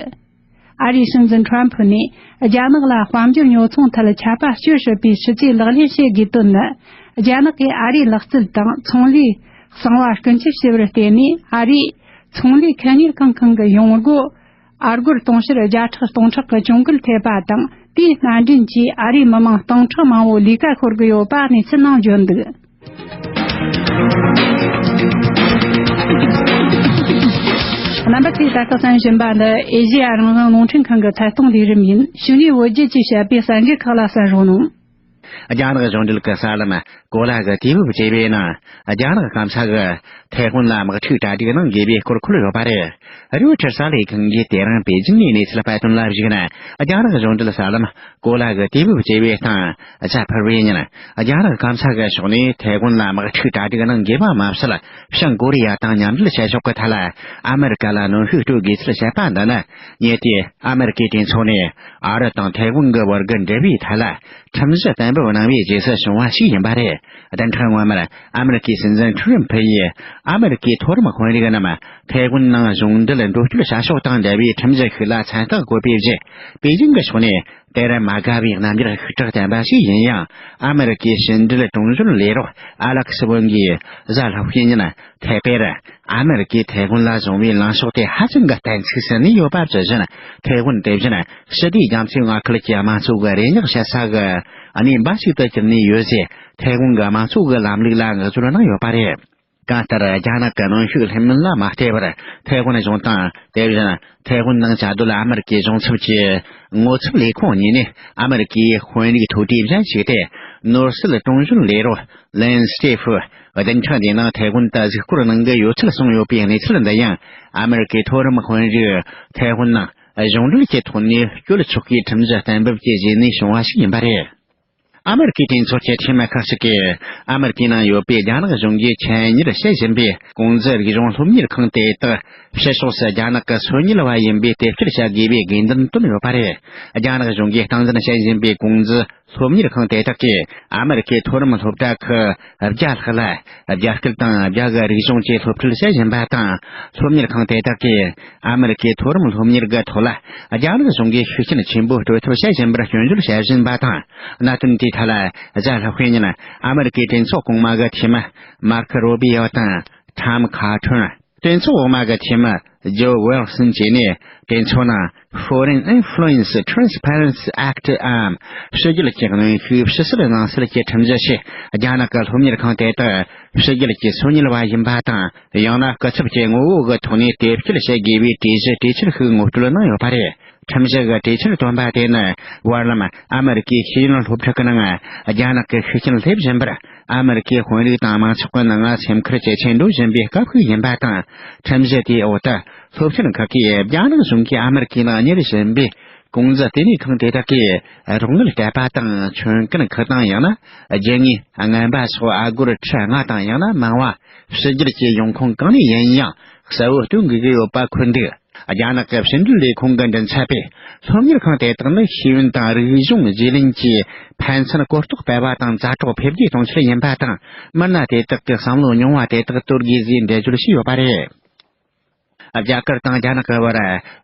ཨ་རིའི་སྲིད་འཛིན་ཁྲོམ་ཕུ་ནས་རྒྱ་ནག་ལ་དཔལ་འབྱོར་ཉོ་ཚོང་ཐད་ཆད་པ་གཅོད་སྲིད་པའི་སྲིད་ཇུས་ལག་ལེན་བྱེད་དགོས་དོན་ནི། རྒྱ་ནག་གིས་ཨ་རིའི་ལག་རྩལ་དང་ཚོང་ལས་གསང་བ་རྐུ་འཁྱེར་བྱས་པར་བརྟེན་ནས། ཨ་རིའི་ཚོང་ལས་ཁེ་གཉེར་ཁང་ཁང་གི་ཡོང་སྒོ་ ཨ་སྒོར་དུང་ཕྱུར་བརྒྱ་ཕྲག་སྟོང་ཕྲག་གི་གྱོང་གུན་ཐེབས་པ་དང་། དེའི་སྣ་འདྲེན་གྱིས་ཨ་རིའི་མི་མང་སྟོང་ཕྲག་མང་བོ་ལས་ཀ་ཤོར་གི་ཡོད་པ་གནས་ཚུལ་ནང་བརྗོད་འདུག་རྣམ་པ་ཚོས་ད་ལྟ་གསན་བཞིན་པ་འདི་ཨེ་ཤེ་ཡ་རང་དབང་རླུང་འཕྲིན་ཁང་གི་ཐད་གཏོང་ལས་རིམ་ཡིན། གཞུག་ནས་བོད་བརྒྱུད་ཀྱིས་བཤད་པའི་གསར་འགྱུར་ཁག་ལ་གསན་རོགས་གནང་། རྒྱ་ནག་གཞུང་འབྲེལ་གྱི་གསར་ལམ་གོ་ལ་གི་དུས་བབ་ཅེས་པའི་ནང་། རྒྱ་ནག་སྐམ་ས་གིས་ཐའེ་ཝན་ལ་དམག་འཁྲུག་གྲ་སྒྲིག་གནང་དགོས་པའི་སྐོར་འཁོད་ཡོད་པ་རེད། རོའི་ཊར་གསར་ལས་ཁང་གིས་དེ་རིང་པེ་ཅིན་ནས་གནས་ཚུལ་སྤེལ་དོན་ལ་གཞིགས་ན། རྒྱ་ནག་གཞུང་འབྲེལ་གསར་ལམ་གོ་ལ་གི་དུས་བབ་ཅེས་པའི་སྟེང་། གཟའ་ཕུར་བུའི་ཉིན། རྒྱ་ནག་སྐམ་ས་གི་ཕྱོགས་ནས་ཐའེ་ཝན་ལ་དམག་འཁྲུག་གྲ་སྒྲིག་གནང་དགོས་པ་མ་ཟད། བྱང་ཀོ་རི་ཡ་དང་མཉམ་འབྲེལ་བྱེད་ཕྱོགས་ཀྱི་ཐད་ལ་ཨ་མེ་རི་ཀ་ལ་གནོན་ཤུགས་སྤྲོད་དགོས་ཚུལ་བཤད་པ་འདི་ནི། ཉེ་དུས་ཨ་མེ་རི་ཀའི་གྲོས་ཚོགས་ནས་ཨ་རི་དང་ཐའེ་ཝན་གྱི་བར་གྱི་འབྲེལ་བའི་ཐད་ལ་ཁྲིམས་གཞི་གཏན་འབེབས་གནང་བའི་རྗེས་སུ་བྱུང་བ་ཞིག་ཡིན་པ་རེད། བདུན་ཕྲག་སྔོན་མར་ཨ་མེ་རི་ཀའི་སྲིད་འཛིན་ཁྲི་རིམ་ཕུ་ཡིས། ཨ་མེ་རི་ཀའི་མཐོ་རིམ་དཔོན་རིགས་རྣམས་ཐའེ་ཝན་ནང་གཞུང་འབྲེལ་འགྲོ་སྐྱོད་བྱ་ཕྱོགས་དང་འབྲེལ་བའི་ཁྲིམས་གཞི་ཤིག་ལ་མཚན་རྟགས་བཀོད་པའི་རྗེས། པེ་ཅིང་གི་ཕྱོགས་ནས། དེར་མ་དགའ་བའི་རྣམ་འགྱུར་ཤུགས་དྲག་བསྟན་པ་ཞིག་ཡིན་ཡང་། ཨ་མེ་རི་ཀའི་ཕྱི་འབྲེལ་དྲུང་འཇོན་ལས་རོགས་ཨ་ལེག་སི་ཝོན་གྱིས་གཟའ་ལྷག་པའི་ཉིན་ཐའེ་པེར། ཨ་མེ་རི་ཀས་ཐའེ་ཝན་ལ་བཟུང་བའི་ལངས་ཕྱོགས་དེ་ཧ་ཅང་གི་གཏན་ཚིགས་སུ་གནས་ཡོད་པ་བརྗོད་བཞིན། ཐའེ་ཝན་དེ་བཞིན་ཞི་བདེའི་རྒྱ་མཚོའི་མངའ་ཁུལ་གྱི་དམངས་གཙོ་གི་རེ་བསྙེག་བྱེད་ས་གི་གནས་བབ་ཞིག་ཏུ་གྱུར་ནས་ཡོད་ཅེས། ཐའེ་ཝན་གྱི་དམངས་གཙོ་གི་ལམ་ལུགས་ལ་ངོ་སྦྱོར་གནང་ཡོད་པ་རེད། གང་ལྟར། རྒྱ་ནག་གི་གནོན་ཤུགས་ལྷོད་མེད་ལ་མ་བལྟས་པར། ཐའེ་ཝན་གཞུང་དང་། དེ་བཞིན་ཐའེ་ཝན་ནང་བཅའ་སྡོད་ཨ་མེ་རི་ཀའི་གཞུང་ཚབ་ཀྱི་ངོ་ཚབ་ལས་ཁུངས་གཉིས་ནས། ཨ་མེ་རི་ཀའི་དཔོན་རིགས་མཐོ་གྲས་གཞན་ཞིག་སྟེ། ནོར་སྲིད་དྲུང་གཞོན་ལས་རོགས་ལན་སི་ཏེ་ཧྥུ། བདུན་ཕྲག་འདིའི་ནང་ཐའེ་ཝན་དུ་གཟིགས་སྐོར་གནང་གི་ཡོད་ཚུལ་གསུངས་ཡོད་པའི་གནས་ཚུལ་འདི་ཡང་། ཨ་མེ་རི་ཀའི་མཐོ་རིམ་དཔོན་རིགས་ཐའེ་ཝན་ནང་གཞུང་འབྲེལ་གྱི་ཐོག་ནས་སྐྱོད་ཆོག་གི་ཁྲིམས་གཞི་གཏན་འབེབས་ཀྱི་རྗེས་ནས་བྱུང་བ་ཞིག་ཡིན་པ་རེད། ཨ་མེ་རི་ཀའི་གྲོས་ཚོགས་ཀྱི་འཐུས་མི་ཁག་ཅིག་གིས། ཨ་མེ་རི་ཀའི་ནང་ཡོད་པའི་རྒྱ་ནག་གཞུང་གིས་ཆེད་གཉེར་བྱེད་བཞིན་པའི་ཀུང་ཟི་རིག་གཞུང་སློབ་གཉེར་ཁང་དེ་དག་ཕྱི་ཕྱོགས་སུ་རྒྱ་ནག་གི་སོ་ཉུལ་བ་ཡིན་པའི་དེབ་སྐྱེལ་བྱ་དགོས་པའི་དགོས་འདུན་བཏོན་ཡོད་པ་རེད། རྒྱ་ནག་གཞུང་གིས་སྟངས་འཛིན་བྱེད་བཞིན་པའི་ཀུང་ཟི་སློབ་གཉེར་ཁང་དེ་དག་གིས། ཨ་མེ་རི་ཀའི་མཐོ་རིམ་སློབ་གྲྭ་ཁག་བརྒྱ་ལྷག་ལ། རྒྱ་སྐད་དང་རྒྱ་གི་རིག་གཞུང་བཅས་སློབ་ཁྲིད་བྱེད་བཞིན་པ་དང་། སློབ་གཉེར་ཁང་དེ་དག་གིས། ཨ་མེ་རི་ཀའི་མཐོ་རིམ་སློབ་གཉེར་གྱི་ཐོག་ལ། རྒྱ་ནག་གཞུང་གིས་ཤུགས་རྐྱེན་ཆེན་པོ་སྤྲོད་ཐབས་བྱེད་བཞིན་པར་སྐྱོན་བརྗོད་བྱེད་བཞིན་པ་དང་། གནད་དོན་དེའི་ཐད་ལ། གཟའ་ལྷག་པའི་ཉིན། ཨ་མེ་རི་ཀའི་གྲོས་ཚོགས་གོང་མ་གི་འཐུས་མི། མར་ཁོ་རུ་བི་ཡོ་དང་། ཊམ་ཁ་ཁྲོན། གྲོས་ཚོགས་འོག་མ་གི་འཐུས་མི། ཇོ་ཝིལ་སོན་བཅས་ནས། གྲོས་ཚོགས་ནང་། Foreign Influence Transparency Act འམ། ཕྱི་རྒྱལ་གྱི་གནོན་ཤུགས་ཕྱི་བསལ་ནང་སེལ་གྱི་ཁྲིམས་གཞི་ཞེས། རྒྱ་ནག་གི་སློབ་གཉེར་ཁང་དེ་དག་ཕྱི་རྒྱལ་གྱི་སོ་ཉུལ་བ་ཡིན་པ་དང་། ཡང་ན་སྐུ་ཚབ་ཀྱི་ངོ་བོ་གི་ཐོག་ནས་དེབ་སྐྱེལ་བྱེད་དགོས་པའི་གྲོས་གཞི་གྲོས་འཆར་ཞིག་ངོ་སྤྲོད་གནང་ཡོད་པ་རེད། ཁྲིམས་གཞི་གི་གྲོས་འཆར་བཏོན་པ་དེ་ནི། བར་ལམ་ཨ་མེ་རི་ཀའི་ཤེས་ཡོན་སློབ་ཕྲུག་གི་ནང་རྒྱ་ནག་གི་ཤུགས་རྐྱེན་སླེབས་བཞིན་པར། ཨ་མེ་རི་ཀའི་དཔོན་རིགས་དང་མང་ཚོགས་ཀྱི་ནང་སེམས་ཁུར་ཇེ་ཆེར་འགྲོ་བཞིན་པའི་སྐབས་ཤིག་ཡིན་པ་དང་། ཁྲིམས་གཞི་དེའི་འོག་ཏུ། སློབ་ཆེན་ཁག་གིས་རྒྱ་ནག་གཞུང་གིས་ཨ་མེ་རི་ཀའི་ནང་གཉེར་བཞིན་པའི་ཀུང་ཟི་ལྟེ་གནས་ཁང་དེ་དག་གིས་རོགས་དངུལ་སྤྲད་པ་དང་། ཁྱོན་གན་ཁུལ་དང་། ཡང་ན་རྒྱུ་དངོས་རྔན་པ་སོགས་ཨ་སྒོར་ཁྲི་ལྔ་དང་། ཡང་ན་མང་བ་ཕྱི་རྒྱལ་གྱི་ཡོང་ཁུངས་གང་ནས་ཡིན་ཡང་གསལ་བོ་སྟོན་དགོས་ཀྱི་ཡོད་པ་འཁོད་འདུག་རྒྱ་ནག་གི་ཕྱི་འབྲེལ་ལས་ཁུངས་ཀྱི་མགྲིན་ཚབ་པས། སློབ་གཉེར་ཁང་དེ་དག་ནི་ཤེས་ཡོན་དང་རིག་གཞུང་བརྗེ་ལེན་གྱི་ཕན་ཚུན་གོ་རྟོགས་སྤེལ་བ་དང་། མཛའ་གྲོགས་འཕེལ་རྒྱས་གཏོང་ཆེད་ཡིན་པ་དང་། མི་སྣ་དེ་དག་གི་བསམ་བློ་རྙིང་བ་དེ་དག་དོར་དགོས་ཟེར་འགྲེལ་བརྗོད་བྱས་ཡོད་པ་རེད། རྒྱ་གར་དང་རྒྱ་ནག་གི་བར་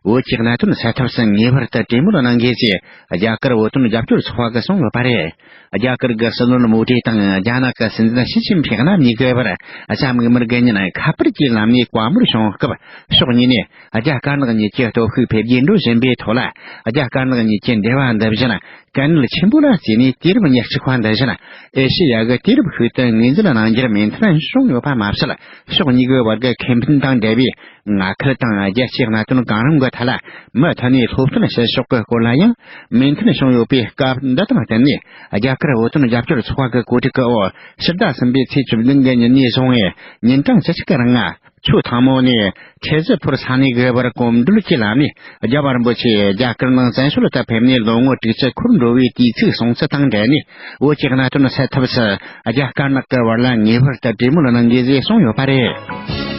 བོད་ཀྱི་གནད་དོན་སེལ་ཐབས་སུ་ངེས་པར་དུ་གྲོས་མོལ་གནང་དགོས་ཞེས་རྒྱ་གར་བོད་དོན་རྒྱབ་སྐྱོར་ཚོགས་པ་གིས་གསུངས་ཡོད་པ་རེད། རྒྱ་གར་གྱི་སྲིད་བློན་མོ་ཌི་དང་རྒྱ་ནག་གི་སྲིད་འཛིན་ཞི་ཅིན་ཕིང་རྣམ་གཉིས་ཀྱི་བར་གཟའ་མིག་དམར་གྱི་ཉིན་ཁ་པར་གྱི་ལམ་ནས་བཀའ་མོལ་བྱུང་སྐབས། ཕྱོགས་གཉིས་ནས་རྒྱ་དཀར་ནག་གཉིས་ཀྱི་སྟོབས་ཤུགས་འཕེལ་རྒྱས་འགྲོ་བཞིན་པའི་ཐོག་ལ། རྒྱ་དཀར་ནག་གཉིས་ཀྱི་འབྲེལ་བ་འདི་བཞིན་གལ་གནད་ཆེན་པོ་ལ་བརྩིས་ནས། དུས་རབས་ཉེར་གཅིག་པ་འདི་བཞིན་ཨེ་ཤེ་ཡ་གི་དུས་རབས་ཤིག་ཏུ་ངོས་འཛིན་གནང་རྒྱུར་མོས་མཐུན་བྱུང་ཡོད་པ་མ་ཟད། ཕྱོགས་གཉིས་ཀྱི་བར་གྱི་ཁེ་ཕན་དང་འབྲེལ་བའི་མངའ་ཁུལ་དང་རྒྱལ་སྤྱིའི་གནད་དོན་གང་རུང་གི་ཐད་ལ་མུ་མཐུད་ནས་སློབ་སྟོན་བྱེད་ཕྱོགས་ཀྱི་སྐོར་ལ་ཡང་མོས་མཐུན་བྱུང་ཡོད་པའི་སྐབས་འདི་དང་བསྟུན་ནས། རྒྱ་གར་བོད་དོན་རྒྱབ་སྐྱོར་ཚོགས་པ་གི་གོ་སྒྲིག་གི་འོག་ཕྱི་ཟླ་གསུམ་པའི་ཚེས་བཅུ་བདུན་གྱི་ཉིན་ནས་བཟུང་བའི་ཉིན་གྲངས་བཅུ་གཅིག་གི་རིང་ང་། ཆུ་ཐང་མོ་ནས་ཁྲེ་ཟི་ཕུར་ས་གནས་དགུ་བར་གོམ་བགྲོད་ཀྱི་ལམ་ནས། རྒྱལ་བ་རིན་པོ་ཆེ་རྒྱ་གར་ནང་བཙན་བྱོལ་དུ་ཕེབས་ནས་ལོ་ངོ་དྲུག་ཅུ་འཁོར་འགྲོ་བའི་དུས་ཚིགས་སོང་ཚུལ་དང་འབྲེལ་ནས། བོད་ཀྱི་གནད་དོན་སེལ་ཐབས་སུ་རྒྱ་དཀར་ནག་གི་བར་ལ་ངེས་པར་དུ་གྲོས་མོལ་གནང་དགོས་ཞེས་གསུངས་ཡོད་པ་རེད།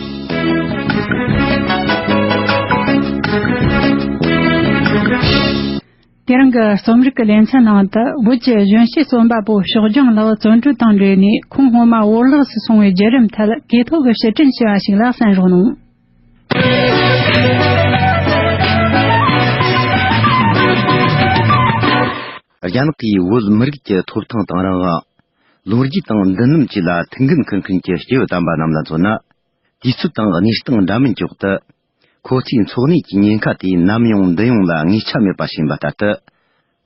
དེ་རིང་གི་རྩོམ་རིག་གི་ལེ་ཚན་ནང་དུ། བོད་ཀྱི་གཞོན་སྐྱེས་རྩོམ་པ་པོ་ཕྱོགས་རྒྱང་ལགས་བཙོན་གྲོལ་དང་འབྲེལ་ནས། ཁོང་སྔོན་མ་བོར་བརླག་ཏུ་སོང་བའི་བརྒྱུད་རིམ་ཐད་གོ་ཐོས་ཀྱིས་ཕྱིར་དྲན་ཞུས་པ་ཞིག་ལ་གསན་རོགས་གནང་། རྒྱ་ནག་གིས་བོད་མི་རིགས་ཀྱི་ཐོབ་ཐང་དང་རང་དབང་། ལོ་རྒྱུས་དང་མདུན་ལམ་བཅས་ལ་ཐུགས་འགན་འཁུར་མཁན་གྱི་སྐྱེས་བུ་དམ་པ་རྣམས་ལ་མཚོན་ན། དུས་ཚོད་དང་གནས་སྟངས་འདྲ་མིན་འཇོག་ཏུ། ཁོ་ཚོའི་འཚོ་གནས་ཀྱི་ཉེན་ཁ་དེ་ནམ་ཡོང་འདི་ཡོང་ལ་ངེས་ཆ་མེད་པ་ཞིག་ཡིན་པ་ལྟར་དུ།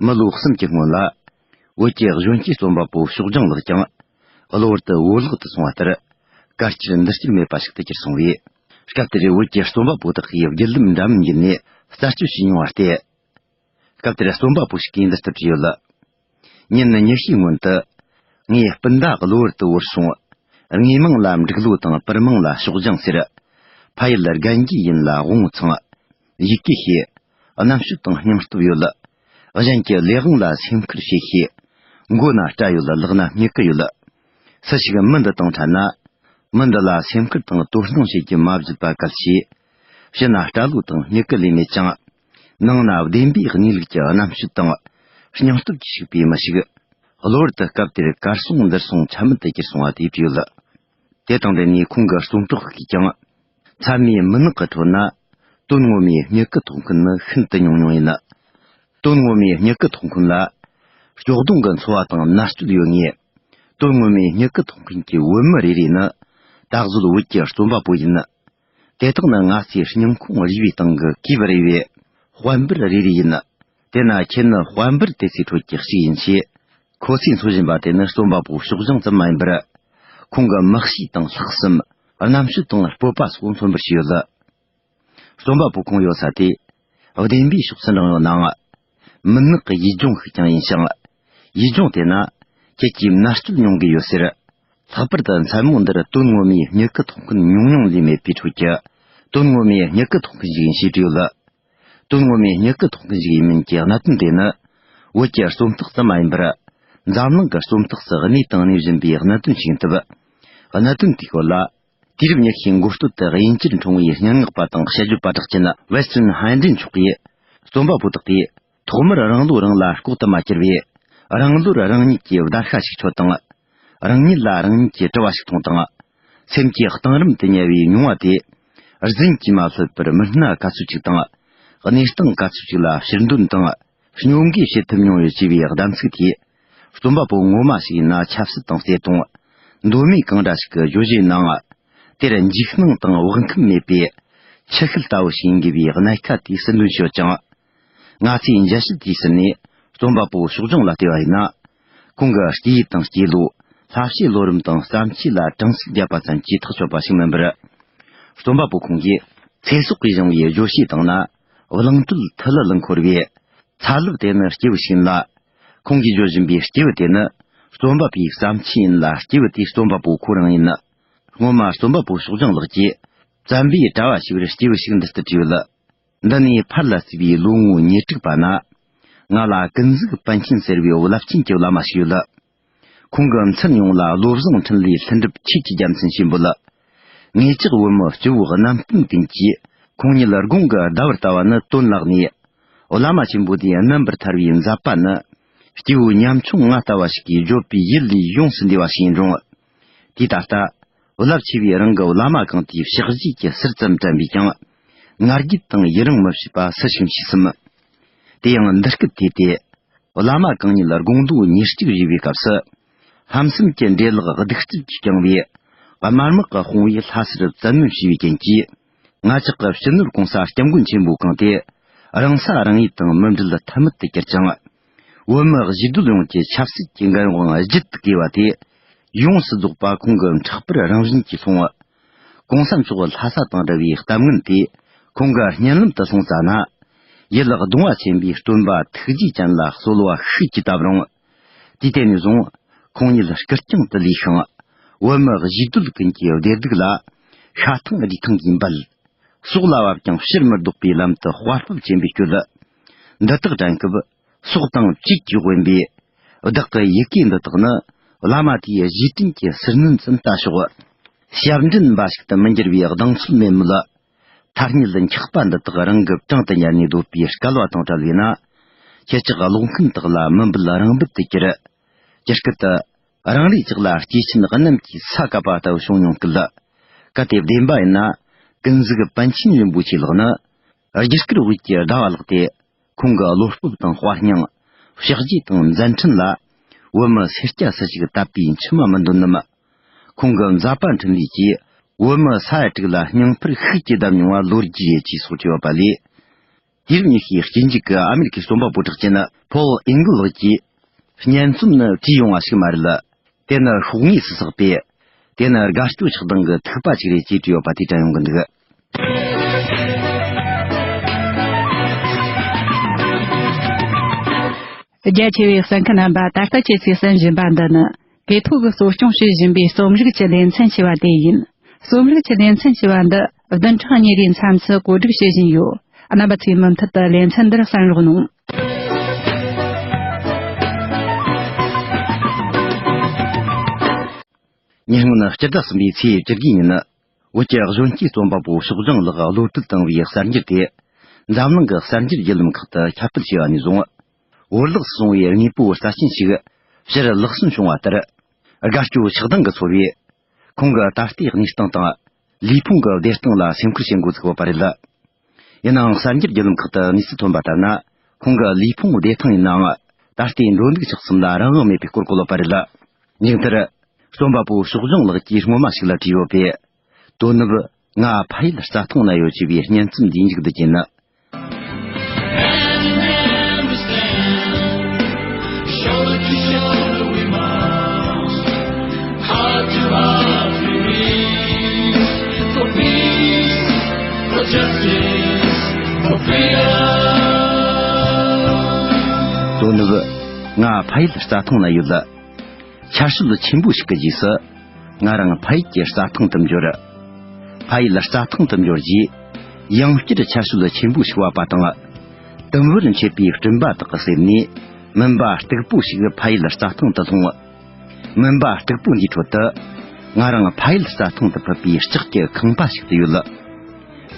མི་ལོ་གསུམ་གྱི་སྔོན་ལ། བོད་ཀྱི་གཞོན་སྐྱེས་རྩོམ་པ་པོ་ཕྱོགས་སྦྱང་ལགས་ཀྱང་། གློ་བུར་དུ་བོར་བརླག་ཏུ་སོང་བ་ལྟར། བཀའ་སྤྱིར་འདུ་བྱེད་མེད་པ་ཞིག་ཏུ་གྱུར་སོང་བས། སྐབས་དེར་བོད་ཀྱི་རྩོམ་པ་པོ་དག་གིས་བརྒྱུད་ལམ་འདྲ་མིན་བརྒྱུད་ནས་རྩད་གཅོད་བྱས་མྱོང་བ་སྟེ། སྐབས་དེར་རྩོམ་པ་པོ་ཞིག་གིས་འདི་ལྟར་བྲིས་ཡོད། ཉིན་ཉི་ཤུའི་སྔོན་དུ། ངའི་སྤུན་ཟླ་གློ་བུར་དུ་བོར་སོང་། དངོས་མིང་ལ་འབྲུག་ལོ་དང་བུ་མིང་ལ་ཕྱོགས་སྦྱང་ཟེར། ཕ་ཡུལ་རྒན་གྱི་ཡུལ་ལ་དབང་བོ་ཚང་། ཡི་གེ་ཤེས། རྣམ་དཔྱོད་དང་སྙིང་སྟོབས་ཡོད། གཞན་གྱི་ལས་དབང་ལ་སེམས་ཁུར་བྱེད་ཤེས། མགོ་ན་སྐྲ་ཡོད། ལག་ན་སྨྱུ་གུ་ཡོད། སུ་ཞིག་མི་འདི་དང་འཕྲད་ན། མི་འདི་ལ་སེམས་ཁུར་དང་དོ་སྣང་བྱེད་རྒྱུ་མ་བརྗེད་པ་གལ་ཆེ། ཕྱི་ན་སྐྲ་ལོ་དང་སྨྱུ་གུ་ལས་མེད་ཀྱང་། ནང་ན་བདེན་པའི་གནས་ལུགས་ཀྱི་རྣམ་དཔྱོད་དང་། སྙིང་སྟོབས་ཀྱིས་ཕྱུག་པའི་མི་ཞིག། གློ་བུར་དུ་སྐབས་དེར་གར་སོང་འདིར་སོང་ཆ་མེད་དུ་གྱུར་སོང་བ་དེ་བྲིས་ཡོད། དེ་དང་འབྲེལ་ནས་ཁོང་གི་རྩོམ་གྲོགས་ཤིག་གིས་ཀྱང་། མཚན་མོའི་མུན་ནག་གི་ཁྲོད་ན། དོན་ངོ་མའི་སྨྱུ་གུ་ཐོགས་མཁན་ནི་ཤིན་ཏུ་ཉུང་ཉུང་ཡིན། དོན་ངོ་མའི་སྨྱུ་གུ་ཐོགས་མཁན་ལ། སྐྱོ་གདུང་གི་འཚོ་བ་དང་མནར་གཅོད་ཡོད་ངེས། དོན་ངོ་མའི་སྨྱུ་གུ་ཐོགས་མཁན་གྱི་བོད་མི་རེ་རེ་ནི། ད་གཟོད་བོད་ཀྱི་རྩོམ་པ་པོ་ཡིན། དེ་དག་ནི་ང་ཚོའི་སྙིང་ཁོང་རུས་པའི་སྟེང་གི་གོས་བུ་རེ་བའི་དཔལ་འབར་རེ་རེ་ཡིན། དེས་ན་ཁྱེད་ནི་དཔལ་འབར་དེ་ཚོའི་ཁྲོད་ཀྱི་གཅིག་ཡིན་ཞེས། ཁོ་ཚོས་འཚོལ་བཞིན་པ་དེ་ནི་རྩོམ་པ་པོ་ཕྱོགས་སྦྱང་ཙམ་མ་ཡིན་པར། ཁོང་གི་མི་གཤིས་དང་ལྷག་བསམ། རྣམ་དཔྱོད་དང་སྤོབས་པ་སོགས་མཚོན་པར་བྱས་ཡོད། རྩོམ་པ་པོ་ཁོང་ཡོད་ས་དེ། བདེན་པའི་ཕྱོགས་སུ་འབྲངས་ཡོད་ནའང་། མུན་ནག་གི་ཡུལ་ལྗོངས་ཤིག་ཀྱང་ཡིན་ཞིང་། ཡུལ་ལྗོངས་དེ་ན། ཁྱེད་ཀྱིས་མནར་གཅོད་མྱོང་གི་ཡོད་ཟེར། ལྷག་པར་དུ་མཚན་མོ་འདིར་དོན་ངོ་མའི་སྨྱུ་གུ་ཐོགས་མཁན་ཉུང་ཉུང་ལས་མེད་པའི་ཁྲོད་ཀྱི། དོན་ངོ་མའི་སྨྱུ་གུ་ཐོགས་མཁན་ཞིག་ཡིན་ཞེས་བྲིས་ཡོད། དོན་ངོ་མའི་སྨྱུ་གུ་ཐོགས་མཁན་ཞིག་ཡིན་མིན་གྱི་གནད་དོན་དེ་ནི། བོད་ཀྱི་རྩོམ་སྟེགས་ཙམ་མ་ཡིན་པར། འཛམ་གླིང་གི་རྩོམ་སྟེགས་སུ་གནས་དང་གནས་བཞིན་པའི་གནད་དོན་ཞིག་ཡིན་སྟབས། གནད་དོན་དེའི་སྐོར་ལ། དུས་རབས་ཉི་ཤུའི་འགོ་སྟོད་དུ་དབྱིན་ཇིར་འཁྲུངས་པའི་སྙན་ངག་པ་དང་དཔྱད་བརྗོད་པ་གྲགས་ཅན་Western Hindley་མཆོག་གིས། རྩོམ་པ་པོ་དག་གིས། ཐོག་མར་རང་བློ་རང་ལ་ལྐོག་ཏུ་མ་གྱུར་བས། རང་བློར་རང་ཉིད་ཀྱི་བརྡར་ཤ་ཞིག་ཆོད་དང་། རང་ཉིད་ལ་རང་ཉིད་ཀྱི་དྲི་བ་ཞིག་མཐོང་དང་། སེམས་ཀྱི་གཏིང་རིམ་དུ་ཉལ་བའི་མྱོང་བ་དེ། རྫུན་གྱིས་མ་གསོད་པར་མི་སྣ་ག་ཚོད་ཅིག་དང་། གནས་སྟངས་ག་ཚོད་ཅིག་ལ་ཕྱིར་འདོན་དང་། སྙོམས་འགུལ་བྱེད་ཐུབ་མྱོང་ཡོད་ཅེས་པའི་གདམས་ཚིག་དེས། རྩོམ་པ་པོ་ངོ་མ་ཞིག་ཡིན་ན་ཆབ་སྲིད་དང་བརྩེ་དུང་། མདོ་མེད་གང་འདྲ་ཞིག་གི་བརྗོད་གཞིའི་ནང་། དེར་འཇིགས་སྣང་དང་བག་འཁུམས་མེད་པའི། ཆུ་ཤུལ་ལྟ་བུ་ཞིག་ཡིན་དགོས་པའི་གནད་ཁ་དེ་ཟིན་འདོན་ཞུ་ཅིང་། ང་ཚོས་འཇལ་བྱེད་དེའི་ཟིན་ནས་རྩོམ་པ་པོ་ཕྱོགས་སྦྱང་ལ་བལྟས་པ་ཡིན་ན། ཁོང་གི་སྐྱེས་ཡུལ་དང་སྐྱེས་ལོ། བསླབ་བྱའི་ལོ་རིམ་དང་བརྩམས་ཆོས་ལ་གྲངས་ཚད་བརྒྱབ་པ་ཙམ་གྱིས་ཐག་ཆོད་པ་ཞིག་མིན་པར། རྩོམ་པ་པོ་ཁོང་གིས་ཚེ་སྲོག་གིས་བཞེངས་པའི་བརྗོད་བྱའི་སྟེང་ན། བླང་དོར་མཐུ་ལ་ལ་འཁོར་བའི། ཚ་རླབས་དེ་ནི་སྐྱེས་བུ་ཞིག་ཡིན་ལ། ཁོང་གིས་བརྗོད་བཞིན་པའི་སྐྱེས་བུ་དེ་ནི། རྩོམ་པ་པོའི་བརྩམས་ཆོས་ཡིན་ལ། སྐྱེས་བུ་དེའི་རྩོམ་པ་པོ་ཁོ་རང་ཡིན། སྔོན་མ་རྩོམ་པ་པོ་ཕྱོགས་སྦྱང་ལགས་ཀྱིས། བཙན་པོའི་གྲྭ་བ་ཞེས་པར་སྐྱེས་བུ་ཞིག་འདི་ལྟར་བྲིས་ཡོད། འདི་ནས་ཕར་ལ་བརྩིས་པའི་ལོ་ངོ་ཉེར་དྲུག་པ་ན། ང་ལ་ཀུན་གཟིགས་པཎ་ཆེན་ཟེར་བའི་རླབས་ཆེན་གྱི་བླ་མ་ཞིག་ཡོད། ཁོང་གི་མཚན་ཡོངས་ལ་བློ་བཟང་འཕྲིན་ལས་ལྷུན་གྲུབ་ཁྱེད་ཀྱི་རྒྱལ་མཚན་ཞེས་འབོད། ངེད་ཅག་བོད་མི་སྤྱི་བོ་གནམ་སྟོང་ཀུན་གྱིས་ཁོང་ཉིད་དགུང་གི་ཟླ་བར་ལྟ་བ་ནི་དོན་ལགས་ནས། བླ་མ་ཆེན་པོ་དེའི་རྣམ་པར་ཐར་བའི་མཛད་པ་ནི། སྐྱེ་བོ་ཉམ་ཆུང་ང་ལྟ་བ་ཞིག་གིས་བརྗོད་པའི་ཡུལ་ལས་ཡོངས་སུ་འདས་པ་ཞིག་ཡིན་རུང་། དེ་ད་ལྟ། རླབས་ཆེ་བའི་རང་གི་བླ་མ་གང་དེའི་ཕྱག་རྗེས་ཀྱི་ཟུར་ཙམ་དྲན་པས་ཀྱང་། ང་རྒྱལ་དང་ཡི་རང་མི་བྱེད་པ་སུ་ཞིག་མཆིས་སམ། དེ་ཡང་འདི་སྐད་དེ་སྟེ། བླ་མ་གང་ཉིད་དགུང་ལོ་ཉེར་གཅིག་བཞེས་པའི་སྐབས་སུ། ལྷམ་སེམས་ཀྱི་འདྲེ་ལག་གདུག་རྩུབ་ཀྱིས་བརྐྱངས་པའི། དམར་དམག་གི་དཔུང་བས་ལྷ་སར་བཙན་གནོན་བྱས་པའི་རྐྱེན་གྱིས། ང་ཅག་གི་སྤྱི་ནོར་གོང་ས་སྐྱབས་མགོན་ཆེན་པོ་གང་དེ། རང་ས་རང་ཡུལ་དང་མི་འབྲལ་ཐབས་མེད་དུ་གྱུར་ཅིང་། བོད་མི་གཞིས་སྡོད་ཡོངས་ཀྱི་ཆབ་སྲིད་ཀྱི་འགན་དབང་བརྗེད་དུ་བཀོད་པ་དེ། ཡོངས་སུ་རྫོགས་པ་ཁོང་གི་མཁྲེགས་པར་རང་བཞིན་གྱིས་སློང་བ། གོང་ས་མཆོག་ལྷ་ས་དང་འབྲེལ་བའི་གཏམ་ངན་དེ། ཁོང་གི་སྙན་ལམ་དུ་སོང་ཙ་ན། ཡུལ་གདུང་བ་ཆེན་པོའི་སྟོན་པ་ཐུགས་རྗེ་ཅན་ལ་གསོལ་བ་ཤུགས་ཀྱིས་བཏབ་རུང་། དུས་དེ་ནས་བཟུང་། ཁོང་ཉིད་སྐུ་རྐྱང་དུ་ལུས་ཤིང་། བོད་མི་གཞིས་སྡོད་ཀུན་གྱི་བདེ་སྡུག་ལ། ཤ་ཐང་རུས་ཐང་གིས་འབད། སྲོག་ལ་བབ་ཀྱང་ཕྱིར་མི་ལྡོག་པའི་ལམ་དུ་དཔའ་སྤོབས་ཆེན་པོས་བསྐྱོད། འདི་དག་དྲན་སྐབས། སྲོག་དང་བཅས་ཀྱིས་དབེན་པའི། བདག་གི་ཡི་གེ་འདི་དག་ནི། བླ་མ་དེའི་རྗེས་དྲན་གྱི་ཟུར་སྣོན་ཙམ་ལྟ་ཞོག། ཞབས་འདྲེན་འབའ་ཞིག་ཏུ་མི་འགྱུར་བའི་གདེང་ཚོད་མེད་མོད། ཐ་སྙད་འཁྱག་པ་འདི་དག་རང་གི་བྲང་དུ་ཉར་ནས་སྡོད་པའི་སྐལ་བ་དང་བྲལ་བས་ན། ཁྱེད་ཅག་གློག་འཕྲིན་དག་ལ་མི་འབུད་རང་འབུད་དུ་གྱུར། ཇི་སྐད་དུ། རང་རེ་ཅག་ལ་སྐྱེས་ཆེན་རྣམས་ཀྱིས་ས་བཀབ་པ་ལྟ་བུ་བྱུང་མྱོང་སྐད། གལ་ཏེ་བདེན་པ་ཡིན་ན། ཀུན་གཟིགས་པཎ་ཆེན་རིན་པོ་ཆེ་ལགས་ནི། རྒྱུ་སྐར་དབུས་ཀྱི་ཟླ་བ་ལགས་ཏེ། ཁོང་གི་བློ་སྤོབས་དང་དཔའ་སྙིང་། ཕྱག་རྗེས་དང་མཛད་འཕྲིན་ལ། བོད་མི་སེར་སྐྱ་སུ་ཞིག་དད་པའི་མཆི་མ་མི་འདོན་ནམ། ཁོང་གི་མཛད་པ་འཕྲིན་ལས་ཀྱིས། བོད་མི་ས་ཡ་དྲུག་ལ་སྙིང་འཕར་ཤུགས་ཀྱིས་བརྡབས་མྱོང་བ་ལོ་རྒྱུས་ཡོད་ཅེས་སོགས་བྲིས་ཡོད་པ་ལས། དུས་རབས་ཉི་ཤུའི་དཀྱིལ་མཇུག་གི་ཨ་མེ་རི་ཁའི་རྩོམ་པ་པོ་གྲགས་ཅན་ཕོལ་ཨིང་གིལ་ལགས་ཀྱིས། སྙན་རྩོམ་ནི་བྲིས་ཡོང་བ་ཞིག་མ་རེད། དེ་ནི་ཤོག་ངོས་སུ་བསགས་པས། དེ་ནི་དགའ་སྐྱོ་ཆགས་སྡང་གི་ཐིགས་པ་ཅིག་རེད་ཅེས་བྲིས་ཡོད་པ་དེ་དྲན་ཡོང་གི་འདུག། རྒྱ་ཆེ་བའི་གསན་མཁན་རྣམ་པ། ད་ལྟ་ཁྱེད་ཚོས་གསན་བཞིན་པ་འདི་ནི། གི་ཐོག་གིས་གཙོ་སྐྱོང་བྱེད་བཞིན་པའི་རྩོམ་རིག་གི་ལེ་ཚན་ཞེས་པ་དེ་ཡིན། རྩོམ་རིག་གི་ལེ་ཚན་ཞེས་པ་འདི་བདུན་ཕྲག་གཉིས་རེའི་མཚམས་སུ་གོ་སྒྲིག་བྱེད་བཞིན་ཡོད། རྣམ་པ་ཚོས་མུ་མཐུད་དུ་ལེ་ཚན་འདིར་གསན་རོགས་གནང་། ཉེ་སྔོན་སྤྱི་ཟླ་གསུམ་པའི་ཚེས་བཅུ་དགུ་ཉིན། བོད་ཀྱི་གཞོན་སྐྱེས་རྩོམ་པ་པོ་ཕྱོགས་སྦྱང་ལགས་གློད་གྲོལ་བཏང་བའི་གསར་འགྱུར་དེ། འཛམ་གླིང་གི་གསར་འགྱུར་བརྒྱུད་ལམ་ཁག་ཏུ་ཁྱབ་སྤེལ་བྱས་པ་ནས་བཟུང་། བོར་བརླག་སོང་བའི་དངོས་པོའི་རྩ་ཆེན་ཞིག་ཕྱིར་ལག་སོན་བྱུང་བ་ལྟར། དགའ་སྐྱོ་ཆགས་སྡང་གིས་ཚོར་བས། ཁོང་གི་ད་ལྟའི་གནས་སྟངས་དང་། ལུས་ཕུང་གི་བདེ་ཐང་ལ་སེམས་ཁུར་བྱེད་འགོ་ཚུགས་ཡོད་པ་རེད། ཡིན་ནའང་གསར་འགྱུར་བརྒྱུད་ལམ་ཁག་ཏུ་གནས་ཚུལ་ཐོན་པ་ལྟར་ན། ཁོང་གི་ལུས་ཕུང་བདེ་ཐང་ཡིན་ནའང་། ད་ལྟའི་འགྲོ་འདུག་ཆགས་ཚུལ་ལ་རང་དབང་མེད་པའི་སྐོར་བཀོད་ཡོད་པ་རེད། མཇུག་མཐར། རྩོམ་པ་པོ་ཕྱོགས་སྦྱང་ལགས་ཀྱིས་སྔོན་མ་ཞིག་ལ་བྲིས་ཡོད་པའི། དོ་ནུབ། ང་ཕ་ཡུལ་རྩྭ་ཐང་ན་ཡོད་ཅེས་པའི་སྙན་རྩོམ་འདིའི་མཇུག་བསྡུ་རྒྱུ་ནི། དོ་ནུབ། ང་ཕ་ཡུལ་རྩྭ་ཐང་ན་ཡོད། ཆར་ཞོད་ཆེན་པོ་ཞིག་གི་རྗེས་སུ། ང་རང་ཕ་ཡུལ་གྱི་རྩྭ་ཐང་དུ་འབྱོར། ཕ་ཡུལ་རྩྭ་ཐང་དུ་འབྱོར་རྗེས། ཡང་བསྐྱར་ཆར་ཞོད་ཆེན་པོ་ཞིག་བབས་པ་དང་། དུམ་བུར་མཆེད་པའི་སྤྲིན་པ་དག་གི་གསེབ་ནས། མུན་པ་སྟུག་པོ་ཞིག་ཕ་ཡུལ་རྩྭ་ཐང་དུ་ལྷུང་། མུན་པ་སྟུག་པོ་འདིའི་ཁྲོད་དུ། ང་རང་ཕ་ཡུལ་རྩྭ་ཐང་དུ་ཕུད་པའི་ལྕགས་ཀྱི་ཁང་པ་ཞིག་ཏུ་ཡོད།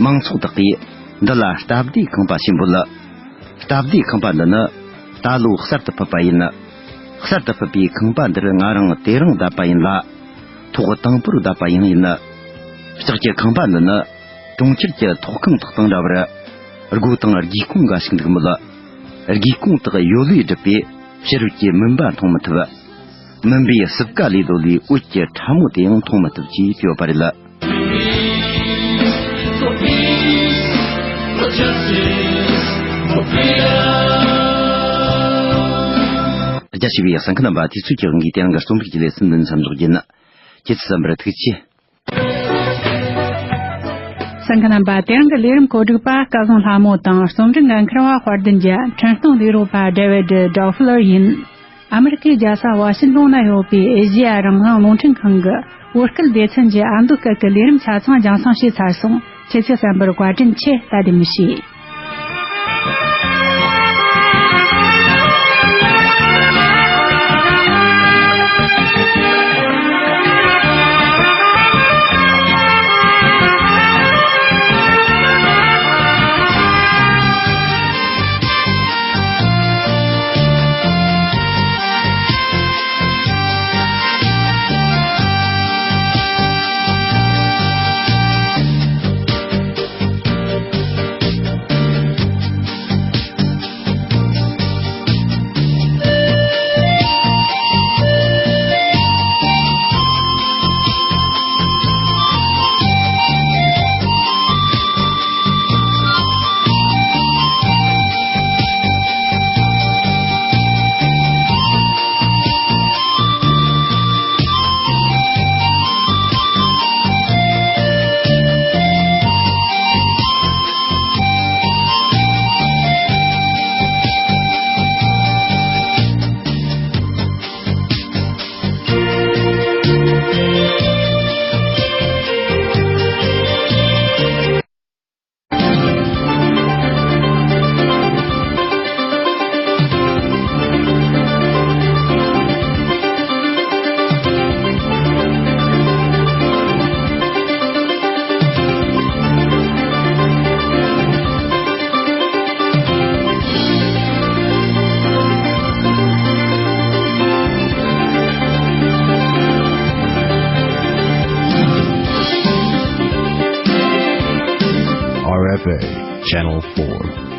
མང་ཚོགས་དག་གིས་འདི་ལ་སྟབས་བདེའི་ཁང་པ་ཞེས་འབོད། སྟབས་བདེའི་ཁང་པ་འདི་ནི་ད་ལོ་གསར་དུ་ཕུད་པ་ཡིན། གསར་དུ་ཕུད་པའི་ཁང་པ་འདིར་ང་རང་དེ་རིང་བསྡད་པ་ཡིན་ལ། ཐོག་དང་པོར་བསྡད་པ་ཡང་ཡིན། ལྕགས་ཀྱི་ཁང་པ་འདི་ནི་གྲོང་ཁྱེར་གྱི་ཐོག་ཁང་དག་དང་འདྲ་བར། སྒོ་དང་སྒེའུ་ཁུང་འགའ་ཞིག་འདུག་མོད། སྒེའུ་ཁུང་དག་ཡོལ་བས་བསྒྲིབས་པས་ཕྱི་རོལ་གྱི་མུན་པ་མཐོང་མི་ཐུབ། མུན་པའི་སྲིབ་ཀ་ལས་ལྡོག་ལས་འོད་ཀྱི་ཕྲ་མོ་དེ་ཡང་མཐོང་མི་ཐུབ་ཅེས་བྲིས་ཡོད་པ་རེད། རྒྱ་ཆེ་བའི་གསན་མཁན་རྣམ་པ། དུས་ཚོད་ཀྱི་དབང་གིས་དེ་རིང་གི་རྩོམ་རིག་གི་ལེ་ཚན་འདི་ནས་མཚམས་འཇོག་རྒྱུ་ཡིན། ཁྱེད་ཚོས་གསན་པར་ཐུགས་རྗེ་ཆེ། གསན་མཁན་རྣམ་པ། དེ་རིང་གི་ལས་རིམ་གོ་སྒྲིག་པ་སྐལ་བཟང་ལྷ་མོ་དང་། རྩོམ་སྒྲིག་འགན་འཁུར་བ་དཔལ་ལྡན་རྒྱལ། འཕྲིན་གཏོང་ལས་རོགས་པ་ཌེ་ཝིད་ཌོ་ཕི་ལར་ཡིན། ཨ་མི་རི་ཀའི་རྒྱལ་ས་ཝ་ཤིང་ཏོན་ན་ཡོད་པའི་ཨེ་ཤེ་ཡ་རང་དབང་རླུང་འཕྲིན་ཁང་གི་བོད་སྐད་སྡེ་ཚན་གྱི་ཨ་མདོ་སྐད་ཀྱི་ལས་རིམ་ཆ་ཚང་རྒྱང་སྲིང་བྱས་ཚར་སོང་། ཁྱེད་ཚོས་གསན་པར་བཀའ་དྲིན་ཆེ། ད་དེ་མི་ཤེས། R F A Channel four.